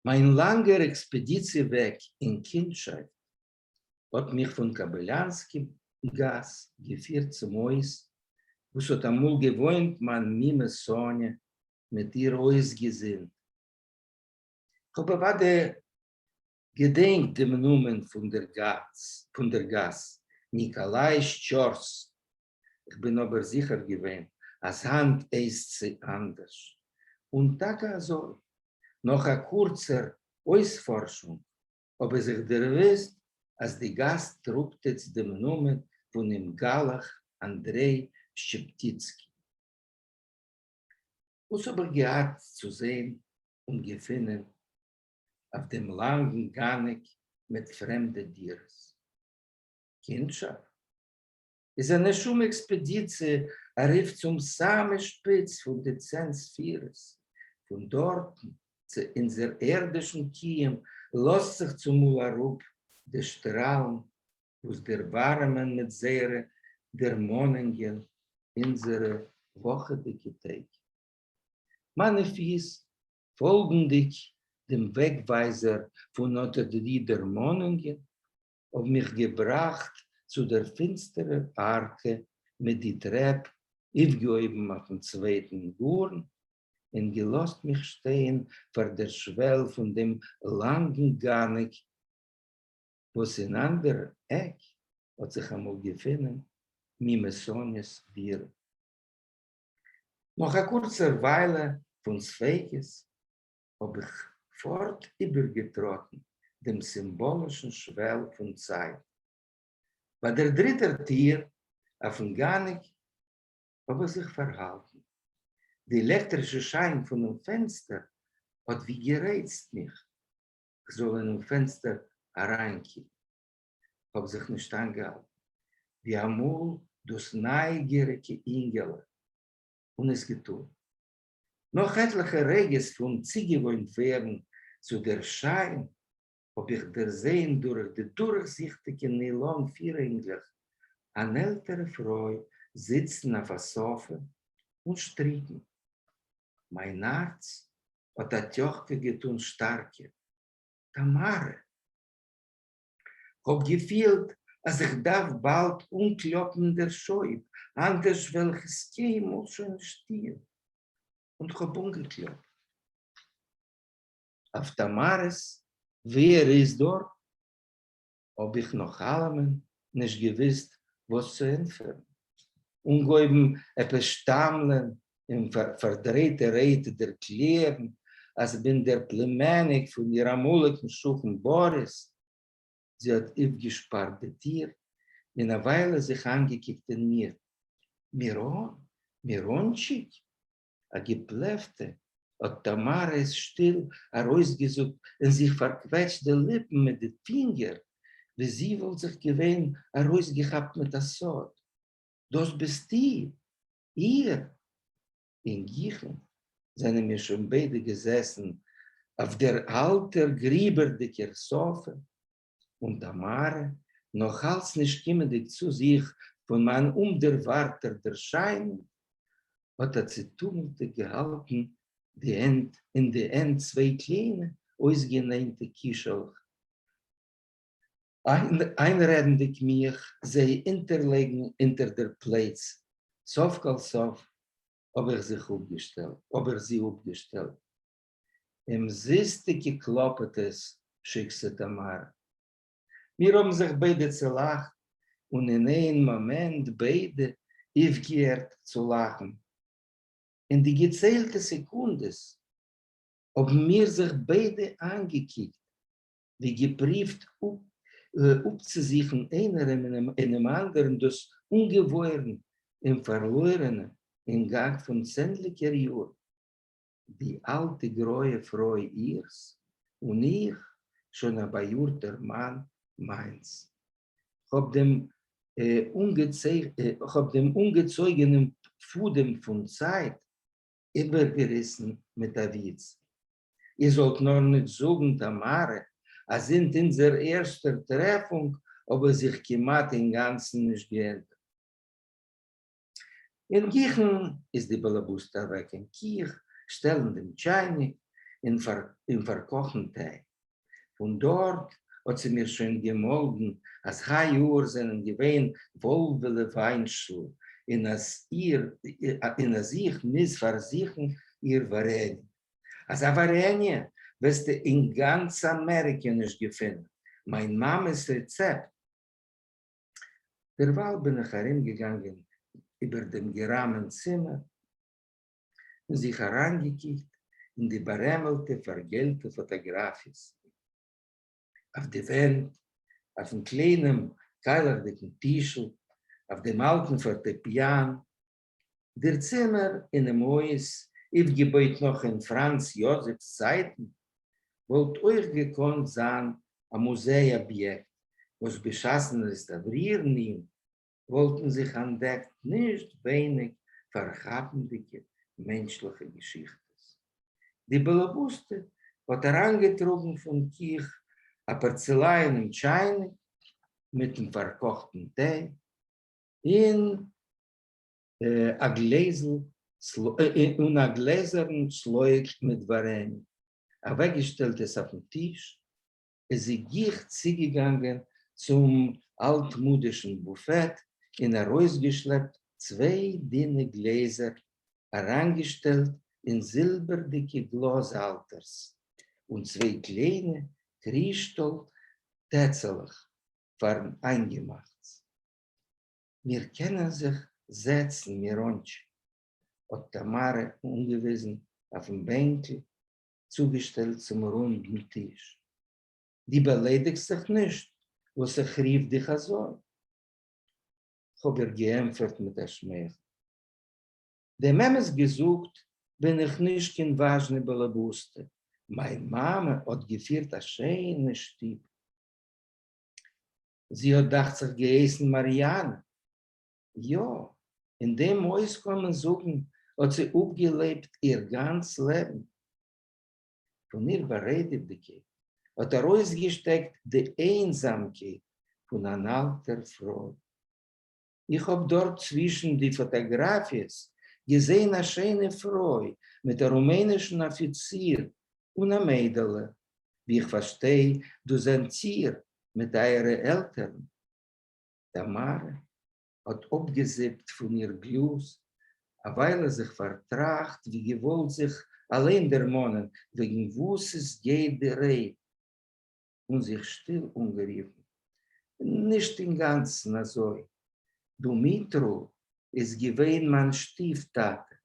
מײַן לאַנגער עקספּעדיציע-וועג אין קינדשאַפֿט האָט מיך פֿון קאָבילאַנסקי גאַס געפֿירט צום הויז, וווּ ס'האָט אַמאָל געוואוינט מײַן מומע סאָניע מיט איר הויזגעזינד. כ'האָב אַוודאי געדענקט דעם נאָמען פֿון דער גאַס, ניקאָלאַי שטשאָרס. כ'בין אָבער זיכער געווען, אַז הײַנט הייסט זי אַנדערש. און טאַקע אַזוי, נאָך אַ קורצער אויספֿאָרשונג, האב איך זיך דערוואוסט אז די גאס טראגט איצט דעם נאמען פונעם גלח אנדרעי שטשעפטיצקי. וואס האב איך געהאט צו זען און געפינען אויף דעם לאנגן גאניק מיט פרעמדע דירות? קינדשאפט איז אן שום עקספעדיציע ארויף צום סאמע שפיץ פון די 10 ספירות, פון דארטן צו אונזער ערדישן קיום לאזט זיך צומאל אראפ די שטראלן וואס דערווארעמען מיט זייערע דערמאנונגען אונזערע וואכעדיגע טעג. מיינע פיס, פאלגנדיג דעם וועגווייזער פון אט די דערמאנונגען, האב מיך געבראכט צו דער פינצטערער ארקע מיט די טרעפ אויפגעהויבן אויפן צווייטן גארן און געלאזט מיך שטיין פאר דער שוועל פון דעם לאנגן גאניק, וואס אין אנדער עק האט זיך אמאל געפונען מומע סאניע'ס דירה. נאך א קורצער וויילע פון ספיקות האב איך פארט איבערגעטראטן דעם סימבאלישן שוועל פון צייט. ביי דער דריטער טיר אויפן גאניק האב איך זיך פארהאלטן. די עלעקטרישע שיין פונעם פענסטער האט ווי גערייצט מיך כ'זאל אינעם פענסטער אריינקוקן. כ'האב זיך נישט איינגעהאלטן, ווי אמאל דאס נייגעריגע אינגעלע, און עס געטון. נאך עטליכע רגעס פון צוגעוואוינט ווערן צו דער שיין, האב איך דערזען דורך די דורכזיכטיגע ניילאן פירהענגלעך אן עלטערע פרוי זיצן אויף א סאפע און שטריקן. מיין הארץ האט א טיאכקע געטון שטארקער. טאמארע! כ'האב געפילט אז איך דארף באלד אנקלאפן דער שויב, אנדערש וועל איך עס קיינמאל שוין נישט טוען. און כ'האב אנגעקלאפט. אויף טאמארע'ס ווער איז דארט? האב איך נאך אלעמען נישט געוואוסט וואס צו ענטפערן. אנגעהויבן עפעס שטאמלען און פארדרייטע רייד דערקלערן אז כ'בין דער פלימעניק פון איר אמאליגן שכן באריס. זי האט אויפגעשפארט די טיר און א וויילע זיך איינגעקוקט אין מיר. מירון? מירונטשיק? א געפלעפטע, האט טאמארע עס שטיל ארויסגעזאגט און זיך פארקוועטשט די ליפן מיט די פינגער, ווי זי וואלט זיך געווען ארויסגעכאפט מיט א סוד. דאס ביסטו? איר? אין גיכן זענען מיר שוין ביידע געזעסן אויף דער אלטער גריבערדיגער סאפע, און טאמארע, נאך אלץ נישט קומענדיג צו זיך פון מיין אומדערווארטער דערשיינונג, האט א צעטומלטע געהאלטן די הענט אין די הענט צוויי קליינע אויסגעניינטע קישעלעך, איינרעדנדיג מיך זיי אונטערלייגן אונטער דער פלייץ. סוף כל סוף האב איך זיך אפגעשטעלט, האב איך זי אפגעשטעלט. אומזיסטיגע קלאפעטעס, שיקסע טאמארע. מיר האבן זיך ביידע צעלאכט און אין איין מאמענט ביידע אויפגעהערט צו לאכן. אין די געציילטע סעקונדעס האבן מיר זיך ביידע איינגעקוקט. ווי געפּרוּווט אָפּצוזוכן איינער אינעם אַנדערן דאָס אָנגעוואוירן און פֿאַרלוירענע אין גאַנג פֿון צענדליקער יאָרן. די אַלטע גרויע פֿרוי אירס, און איך, שוין אַ באַיאָרטער מאַן, מײַנס. כ'האָב דעם אָנגעצויגענעם פֿאָדעם פֿון צײַט איבערגעריסן מיט אַ וויץ. איר זאָלט נאָר ניט זאָגן, טאַמאַרע, אַז זינט אונדזער ערשטער טרעפֿונג האָב איך זיך כּמעט אין גאַנצן נישט געענדערט. אין גיכן איז די באַלעבאָסטע אַוועק אין קיך שטעלן דעם טשײַניק און פֿאַרקאָכן טיי. פֿון דאָרט האָט זי מיר שוין געמאָלדן, אַז הײַיאָר זענען געווען וואָלוועלע ווײַנשל און אַז איר און אַז איך מוז פֿאַרזוכן איר וואַרעניע. אַזאַ וואַרעניע וועסטו אין גאַנץ אַמעריקע נישט געפֿינען. מײַן מאַמעס רעצעפּט. דערווײַל בין איך אַרומגעגאַנגען איבער דעם געראַמען צימער און זיך אַרײַנגעקוקט אין די באַרעמלטע פֿאַרגעלטע פֿאָטאָגראַפֿיעס אויף די ווענט, אויפֿן קליינעם קײַלעכדיקן טישל, אויף דעם אַלטן פֿאָרטעפּיאַן. דער צימער אינעם הויז, אויפֿגעבויט נאָך אין פֿראַנץ-יאָזעפֿס צײַטן, וואָלט אויך געקאָנט זײַן אַ מוזיי-אָביעקט, וואָס בשעתן רעסטאַוורירן אים וואלטן זיך אנטדעקט נישט ווייניג פארכאפנדיגע מענטשליכע געשיכטעס. די באלעבאסטע האט אריינגעטראגן פון קיך א פארצעלייענעם טשייניק מיטן פארקאכטן טיי און א גלעזל און א גלעזערן סלויק מיט ווארעניע, אוועקגעשטעלט עס אויפן טיש איז זי גיך צוגעגאַנגען צום אַלטמאָדישן בופֿעט און אַרויסגעשלעפּט צוויי דינע גלעזער, אַרײַנגעשטעלט אין זילבערדיקע גלאָז-האַלטערס, און צוויי קליינע קרישטאָל-טעצעלעך פֿאַרן אײַנגעמאַכטס. מיר קענען זיך זעצן, מיראָנטשיק, האָט טאַמאַרע אָנגעוויזן אויפֿן בענקל, צוגעשטעלט צום רונדן טיש. דו באליידיגסט זיך נישט וואס איך רוף דיך אזוי? כ'האב איר געענטפערט מיט א שמייכל. דעם אמת געזאגט בין איך נישט קיין וואזשנע באלעבאסטע, מיין מאמע האט געפירט א שיינע שטוב. זי האט דאכט זיך געהייסן מאריאנע. יא, אין דעם הויז קען מען זאגן האט זי אפגעלעבט איר גאנץ לעבן. פון איר בארעדעוודיגקייט האט ארויסגעשטעקט די איינזאמקייט פון אן אלטער פרוי. איך האב דארט צווישן די פאטאגראפיעס געזען א שיינע פרוי מיט א רומענישן אפיציר און א מיידעלע, ווי איך פארשטיי דאס זענט איר מיט אייערע עלטערן. טאַמאַרע האָט אָפּגעזופּט פֿון איר גלאָז, אַ ווײַלע זיך פֿאַרטראַכט, ווי געוואָלט זיך אַליין דערמאָנען, וועגן וואָס עס גייט די רייד, און זיך שטיל אָנגערופֿן, נישט אין גאַנצן אַזוי. דומיטרו איז געווען מײַן שטיף-טאַטע.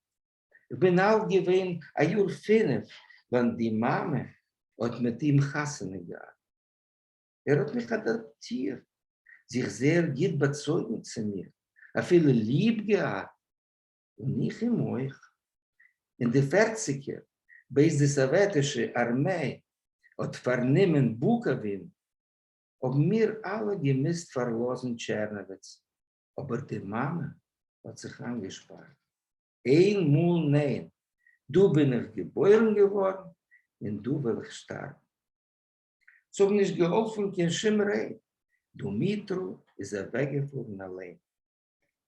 כ'בין אַלט געווען אַ יאָר פֿינף, ווען די מאַמע האָט מיט אים חתונה געהאַט. ער האט מיך אדאפטירט, זיך זייער גוט באצויגן צו מיר, אפילו ליב געהאט, און איך אים אויך. אין די פערציגער, בעת די סאוועטישע ארמיי האט פארנומען בוקאווין, האבן מיר אלע געמוזט פארלאזן טשערנאוויץ, אבער די מאמע האט זיך איינגעשפארט, איין מאל ניין, דא בין איך געבוירן געווארן און דא וועל איך שטארבן. ס'האבן נישט געהאלפן קיין שום רייד, דומיטרו איז אוועקגעפארן אליין.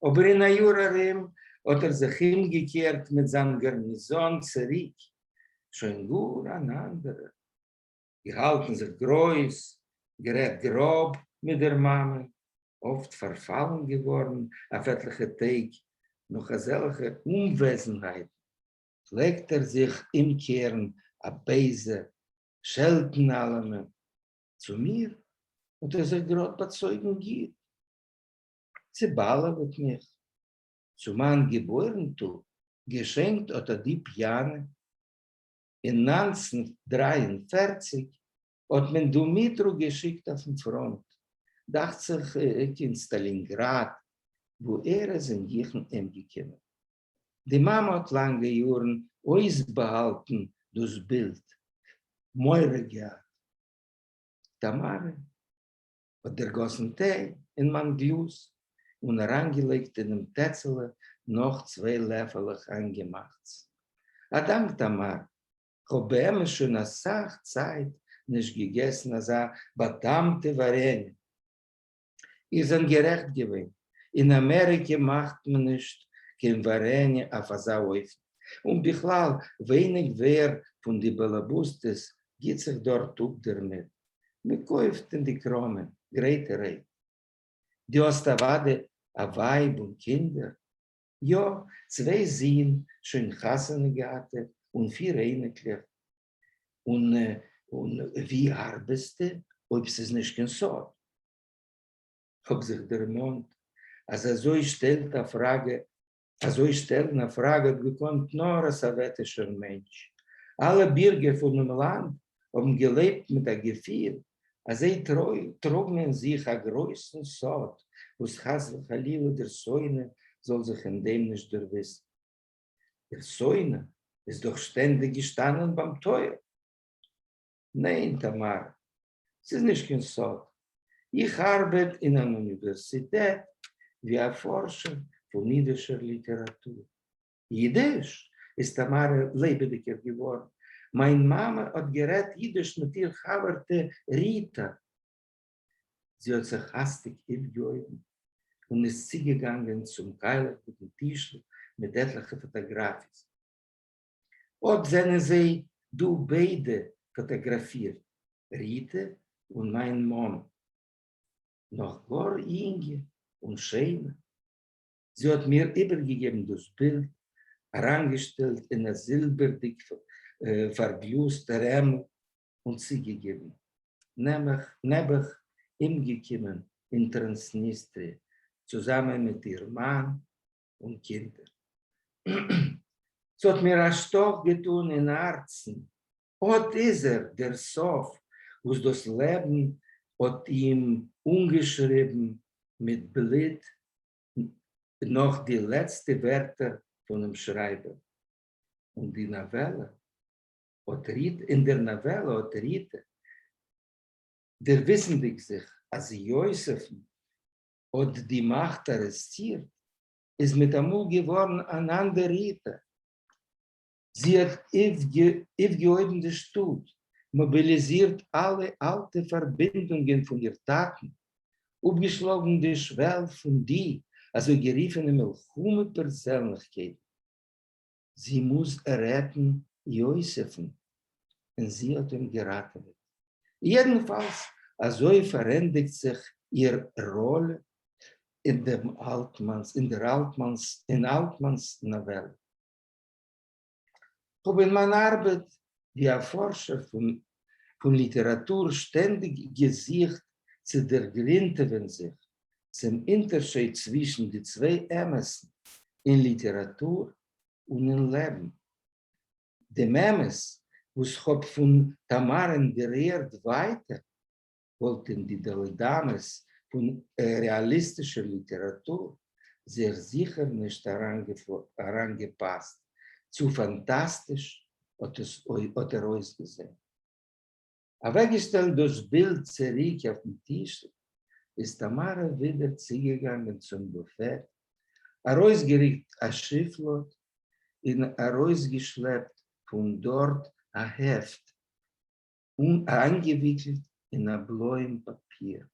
אבער אין א יאר ארום האט ער זיך אומגעקערט מיט זיין גארניזאן צוריק, שוין גאר אן אנדערער. געהאלטן זיך גרויס, גערעדט גראב מיט דער מאמע, אפט פארפאלן געווארן אויף עטליכע טעג נאך אזעלכע אנוועזנהייטן, פלעגט ער זיך אומקערן א בייזער שעלטן אַלעמען. צו מיר האָט ער זיך גראָד באַצױגן גוט, צעבאַלעװעט מיך. צו מײַן געבױרן-טאָג געשענקט אָט אָ די פּיאַנע. אין 1943 האָט מען דומיטרו געשיקט אויפֿן פֿראָנט, דאַכט זיך, קיין סטאַלינגראַד, וווּ ער איז אין גיכן אומגעקומען. די מאַמע האָט לאַנגע יאָרן אויסבאַהאַלטן דאָס בילד, מורא געהאַט. טאַמאַרע האָט דערגאָסן טיי אין מײַן גלאָז און אַרײַנגעלייגט אינעם טעצעלע נאָך צוויי לעפֿעלעך אײַנגעמאַכטס. אַ דאַנק, טאַמאַר! כ'האָב באמת שוין אַ סך צײַט נישט געגעסן אַזאַ באַטעמטע וואַרעניע. איר זענט גערעכט געווען, אין אמעריקע מאכט מען נישט קיין ווארעניע אויף אזא אופן, און בכלל ווייניג ווער פון די באלעבוסטעס גיבט זיך דארט אפ דערמיט, מען קויפט אין די קראמען גרייטערהייט. דו האסט אוודאי א ווייב און קינדער? יא, צוויי זין שוין חתונה געהאטע און פיר אייניקלעך. און ווי ארבעסטו אויב ס'איז נישט קיין סוד? כ'האב זיך דערמאנט אז אזוי שטעלט א פראגע, אזוי שטעלן א פראגע האט געקאנט נאר א סאוועטישער מענטש. אלע בירגער פונעם לאנד האבן געלעבט מיט א געפיל אז זיי טראגן אין זיך א גרויסן סוד וואס חס וחלילה דער שונא זאל זיך אין דעם נישט דערוויסן. דער שונא איז דאך שטענדיג געשטאנען ביים טויער. ניין, טאמארע, ס'איז נישט קיין סוד. איך ארבעט אין אן אוניווערסיטעט ווי א פארשער פון אידישער ליטעראטור. אידיש? איז טאמארע לעבעדיגער געווארן. מיין מאמע האט גערעדט אידיש מיט איר חבר'טע ריטא. זי האט זיך האסטיג אויפגעהויבן און איז צוגעגאנגען צום קיילעכדיגן טישל מיט עטליכע פאטאגראפיעס. אָט זענען זיי דאָ ביידע פֿאָטאָגראַפֿירט, ריטע און מײַן מאַן, נאָך גאָר יונגע און שיינע. זי האָט מיר איבערגעגעבן דאָס בילד, אַרײַנגעשטעלט אין אַ זילבערדיק פֿאַרגלאָזט רעמל און צוגעגעבן, נעבעך אומגעקומען אין טראַנסניסטריע צוזאַמען מיט איר מאַן און קינדער. ס'האָט מיר אַ שטאָך געטאָן אין האַרצן. אָט איז ער, דער סוף, וואָס דאָס לעבן האָט אים אָנגעשריבן מיט בלוט נאָך די לעצטע ווערטער פֿונעם שרײַבער. און די נאָוועלע האָט ריטע, אין דער נאָוועלע האָט ריטע, דערוויסנדיק זיך, אַז יוספֿן האָט די מאַכט אַרעסטירט, איז מיט אַ מאָל געוואָרן אַן אַנדער ריטע. זי האָט אויפֿגעהויבן די שטאָט, מאָביליזירט אַלע אַלטע פֿאַרבינדונגען פֿון איר טאַטן, אָפּגעשלאָגן די שוועל פֿון די אַזוי גערופֿענע מלחמה-פּערזענלעכקייטן. זי מוז רעטן יוסף'ן, און זי האט אים געראטעוועט. יעדנפאלס, אזוי פארענדיגט זיך איר ראלע אין דעם אלטמאנס, אין דער אלטמאנס, אין אלטמאנס נאוועלע. כ'האב אין מיין ארבעט ווי א פארשער פון פון ליטעראטור שטענדיג געזוכט צו דערגרינטעווען זיך צום אונטערשייד צווישן די צוויי אמת'ן אין ליטעראטור און אין לעבן. דעם אמת וואס כ'האב פון טאמארען דערהערט ווייטער, וואלט אין די ד' אמות פון רעאליסטישער ליטעראטור זיך זיכער נישט אריינגעפאסט, צו פאנטאסטיש האט ער אויסגעזען. אוועקגעשטעלט דאס בילד צוריק אויפן טישל, איז טאמארע ווידער צוגעגאנגען צום בופעט, ארויסגערוקט א שופלאד און ארויסגעשלעפט פון דארט א העפט, איינגעוויקלט אין א בלויען פאפיר.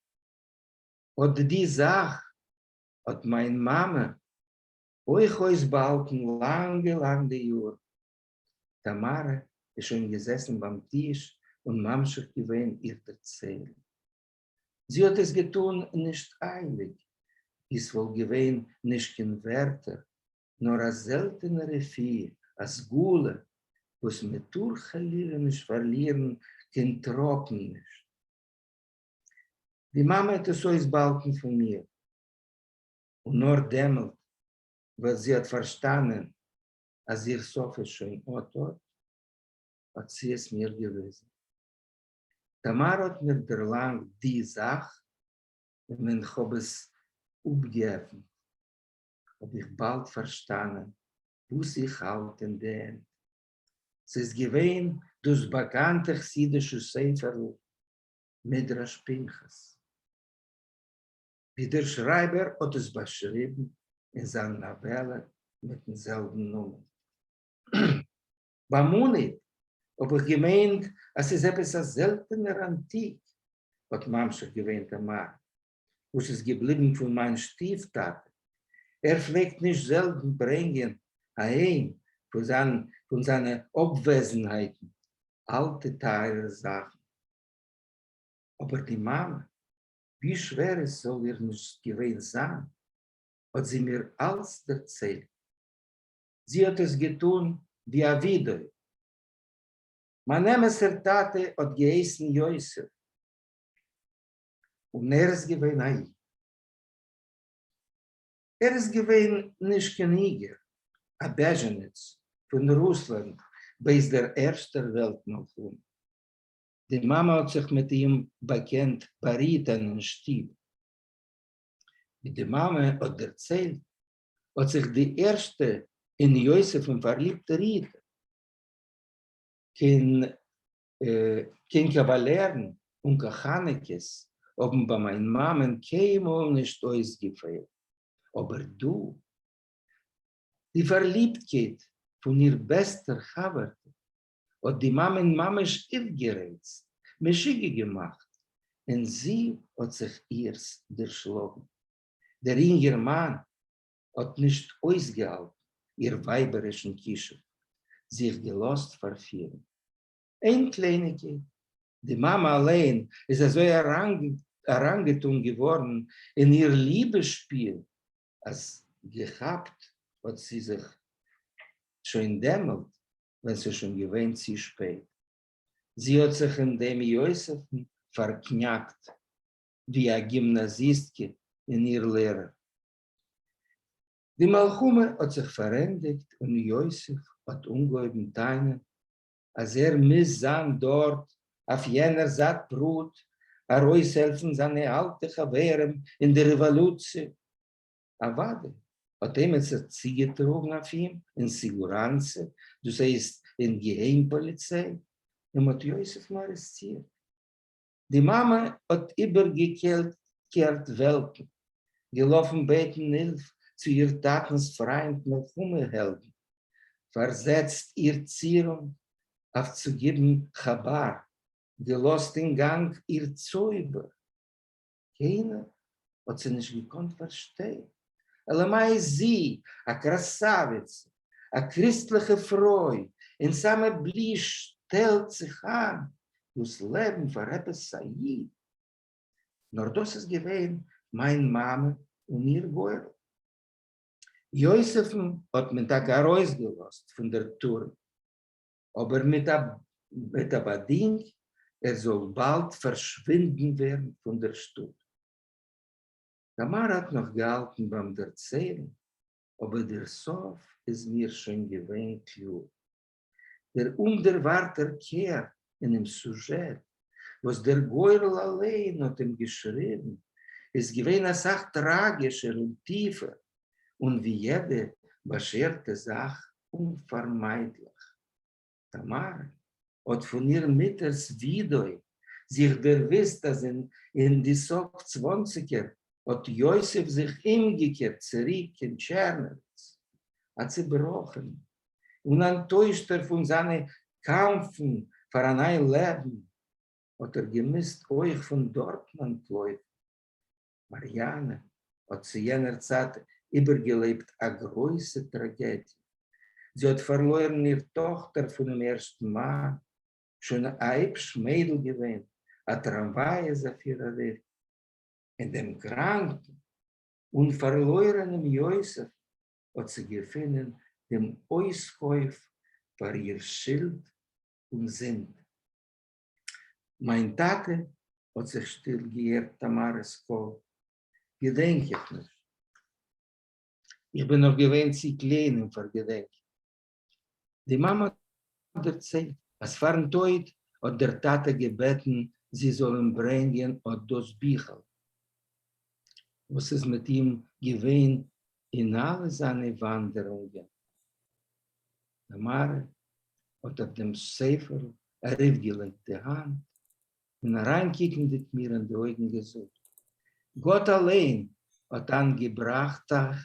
אט די זאך האט מיין מאמע אויך אויסבאהאלטן לאנגע לאנגע יארן. טאמארע איז שוין געזעסן ביים טיש און ממשיך געווען איר דערציילן. זי האט עס געטאן נישט אייליג, ווי ס'וואלט געווען נישט קיין ווערטער, נאר א זעלטענע רפואה, א סגולה וואס מען טאר חלילה נישט פארלירן קיין טראפן נישט. די מאמע האט עס אויסבאהאלטן פון מיר, און נאר דעמאלט ווען זי האט פארשטאנען אז איר סוף איז שוין אט אט, האט זי עס מיר געוויזן. תמר האט מיר דערלאנגט די זאך, און ווען כ'האב עס אפגעעפנט האב איך באלד פארשטאנען וואס איך האלט אין די הענט. ס'איז געווען דאס באקאנטע חסידישע ספר'ל מדרש פנחס, ווי דער שרייבער האט עס באשריבן אין זיין נאוועלע מיטן זעלבן נאמען. ביים אנהייב האב איך געמיינט אז ס'איז עפעס א זעלטענער אנטיק, האט ממשיך געווען תמר, וואס איז געבליבן פון מיין שטיף-טאטע, ער פלעגט נישט זעלטן ברענגען אהיים פון זיינע אפוועזנהייטן אלטע טייערע זאכן. אבער די מאמע, ווי שווער עס זאל איר נישט געווען זיין, האט זי מיר אלץ דערציילט. זי האט עס געטון ווי א ווידוי. מיין אמת'ער טאטע האט געהייסן יוסף, און ער איז געווען א איד. ער איז געווען נישט קיין היגער, א בעזשענעץ פון רוסלאנד בעת דער ערשטער וועלט מלחמה. די מאמע האט זיך מיט אים באקענט ביי ריטען אין שטוב. ווי די מאמע האט דערציילט, האט זיך די ערשטע אין יוסף'ן פארליבט ריטע. קיין קיין קאוואלערן און קאכאנעקעס האבן ביי מיין מאמען קיינמאל נישט אויסגעפעלט, אבער דא, די פארליבטקייט פון איר בעסטער חבר'טע האט די מאמען ממש אויפגערייצט, משוגע געמאכט, און זי האט זיך אירס דערשלאגן. דער אינגערמאן האט נישט אויסגעהאלטן איר ווייבערישן כישוף, זיך געלאזט פארפירן. איין קלייניגקייט, די מאמע אליין איז אזוי אריינגעטון געווארן אין איר ליבע-שפיל, אז געכאפט האט זי זיך שוין דעמאלט ווען ס'איז שוין געווען צו שפעט. זי האט זיך אין דעם יוסף'ן פארקניאקט ווי א גימנאזיסטקע אין איר לערער. די מלחמה האט זיך פארענדיגט און יוסף האט אנגעהויבן טענה'ן אז ער מוז זיין דארט אויף יענער זייט פרט ארויסהעלפן זיינע אלטע חברים אין די רעוואלוציע. אוודאי האט עימיצער צוגעטראגן אויף אים אין סיגוראנצע, דאס הייסט אין געהיים פאליציי, און מ'האט יוסף'ן ארעסטירט. די מאמע האט איבערגעקערט וועלטן, געלאפן בעטן הילף צו איר טאטנ'ס פריינט מלחמה העלדן, פארזעצט איר צירונג אויף צו גיבן כאבאר, געלאזט אין גאנג איר צויבער. קיינער האט זי נישט געקאנט פארשטיין, אלא מאי זי, א קראסאוויצע, א קריסטליכע פרוי אין סאמע בלי שטעלט זיך איין דאס לעבן פאר עפעס א איד. נאר דאס איז געווען מיין מאמע און איר גורל. יוסף'ן האט מען טאקע ארויסגעלאזט פון דער טורמע, אבער מיט א באדינג ער זאל באלד פארשווינדן ווערן פון דער שטאט. תמר האט נאך געהאלטן ביים דערציילן, אבער דער סוף איז מיר שוין געווען קלאר. דער אומדערווארטער קער אינעם סוזשעט, וואס דער גורל אליין האט אים געשריבן, איז געווען אסאך טראגישער און טיפער, און ווי יעדע באשערטע זאך אומפארמיידליך. תמר האט פון איר מוטער'ס ווידוי זיך דערוויסט אז אין די סוף צוואנציגער האט יוסף זיך אומגעקערט צוריק קיין טשערנאוויץ, א צעבראכענער און אנטוישטער פון זיינע קאמפן פאר א ניי לעבן, האט ער געמוזט אויך פון דארטן אנטלויפן. מאריאנע האט צו יענער צייט איבערגעלעבט א גרויסע טראגעדיע, זי האט פארלוירן איר טאכטער פונעם ערשטן מאן, שוין א היפש מיידל געווען, א טראמוויי איז אויף איר אריבער, און דעם קראנקן און פארלוירענעם יוסף האט זי געפונען דעם אויסקויף פאר איר שולד און זינד. מיין טאטע האט זיך שטיל געהערט תמר'ס קול, געדענק איך נישט. איך בין נאך געווען צו קליין אים פארגעדענקען. די מאמע האט דערציילט אז פארן טויט האט דער טאטע געבעטן זי זאָל אים ברענגען אָט דאָס ביכל, וואָס איז מיט אים געווען אין אַלע זײַנע וואַנדערונגען. טאַמאַרע האָט אויף דעם ספֿרל אַרויפֿגעלייגט די האַנט און אַרײַנקוקנדיק מיר אין די אויגן געזאָגט, גאָט אַליין האָט אײַנגעבראַכט אײַך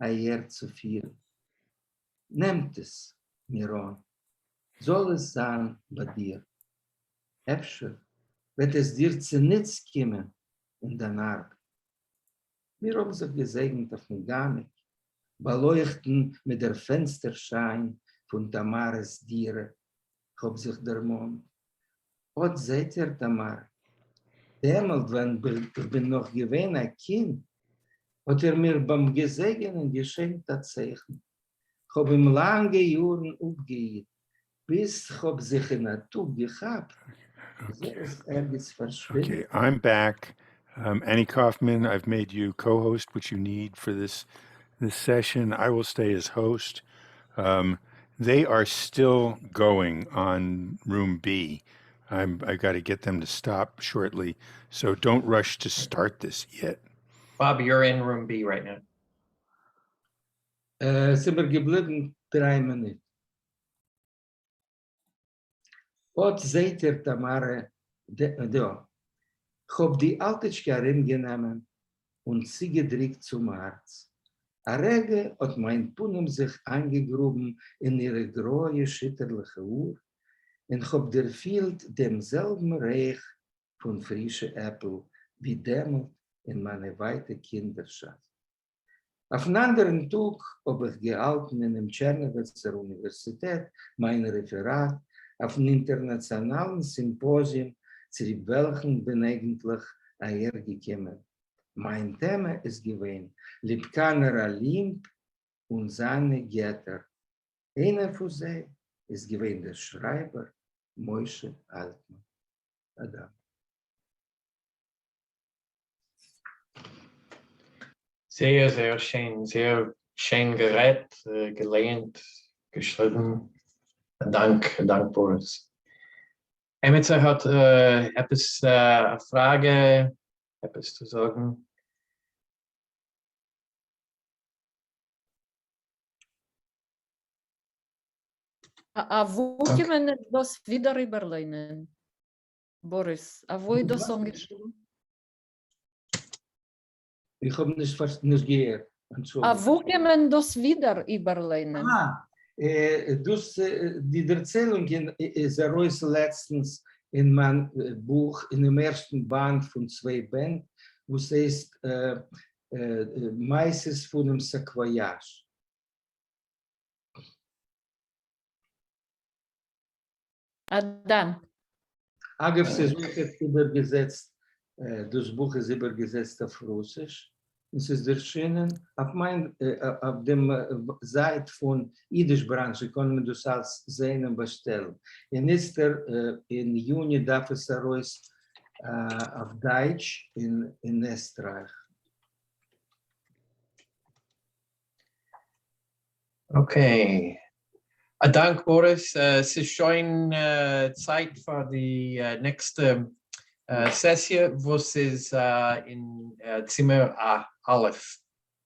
אַהער צו פֿירן. נעמט עס, מיראָן, זאָל עס זײַן בײַ דיר. אפֿשר וועט עס דיר צו ניץ קומען אין דײַן אַרבעט. מיר האָבן זיך געזעגנט אויפֿן גאַניק, באַלויכטן מיט דער פֿענצטער-שײַן פֿון טאַמאַרעס דירה. כ'האָב זיך דערמאָנט, אָט זעט איר, טאַמאַרע, דעמאָלט, ווען כ'בין נאָך געווען אַ קינד, האָט איר מיר בײַם געזעגענען געשענקט אַ צייכן. כ'האָב אים לאַנגע יאָרן אָפּגעהיט, ביז כ'האָב זיך אין אַ טאָג געכאַפּט, אַז ער איז ערגעץ פֿאַרשווינדן. Okay, I'm back. Annie Kaufman, I've made you co-host, which you need for this session. I will stay as host. They are still going on room B. I've got to get them to stop shortly, so don't rush to start this yet. Bob, you're in room B right now. ס'איז מיר געבליבן 3 מינוט. אָט זעט איר, טאַמאַרע, דאָ. כ'האָב די אַלטיטשקע אַרומגענומען און צוגעדריקט צום האַרץ. אַ רגע האָט מײַן פּנים זיך אײַנגעגראָבן אין אירע גרויע שיטערלעכע האָר, און כ'האָב דערפֿילט דעם זעלבן ריח פֿון פֿרישע עפּל, ווי דעמאָלט אין מײַנע ווײַטע קינדערשאַפֿט. אויפֿן אַנדערן טאָג האָב איך געהאַלטן אינעם טשערנאָוויצער אוניווערסיטעט מײַן רעפֿעראַט אויפֿן אינטערנאַציאָנאַלן סימפּאָזיום, צוליב וועלכן כ'בין אייגנטלעך אַהער געקומען. מײַן טעמע איז געווען ליפּקאַנער אָלימפּ און זײַנע געטער. איינער פֿון זיי איז געווען דער שרײַבער משה אַלטמאַן. אַ דאַנק. זייער, זייער שיין, זייער שיין גערעדט, געלייענט, געשריבן. אַ דאַנק, אַ דאַנק, באָריס. עמיצער האָט עפּעס אַ פֿראַגע, עפּעס צו זאָגן? אַ וווּ קען מען דאָס ווידער איבערלייענען, באָריס? אַ וווּ איז דאָס אָנגעשריבן? איך האָב נישט געהערט, אַנטשולדיקט. אַ וווּ קען מען דאָס ווידער איבערלייענען? דאָס, די דערציילונג איז אַרויס לעצטנס אין מײַן בוך, אינעם ערשטן באַנד פֿון צוויי בענד, וואָס הייסט מעשׂות פֿונעם סאַקוואָיאַזש. אַ דאַנק. אגב, ס'איז אויך איבערגעזעצט, דאס בוך איז איבערגעזעצט אויף רוסיש, און ס'איז דערשינען אויף מיין, אויף דעם זייט פון אידיש בראנזשע קען מען דאס אלץ זען און באשטעלן. און איצטער אין יוני דארף עס ארויס אויף דייטש אין עסטרייך. Okay. אַ דאַנק, באָריס. ס'איז שוין צײַט פֿאַר די נעקסטע סעסיע, וואָס איז אין צימער אַ, אַלף.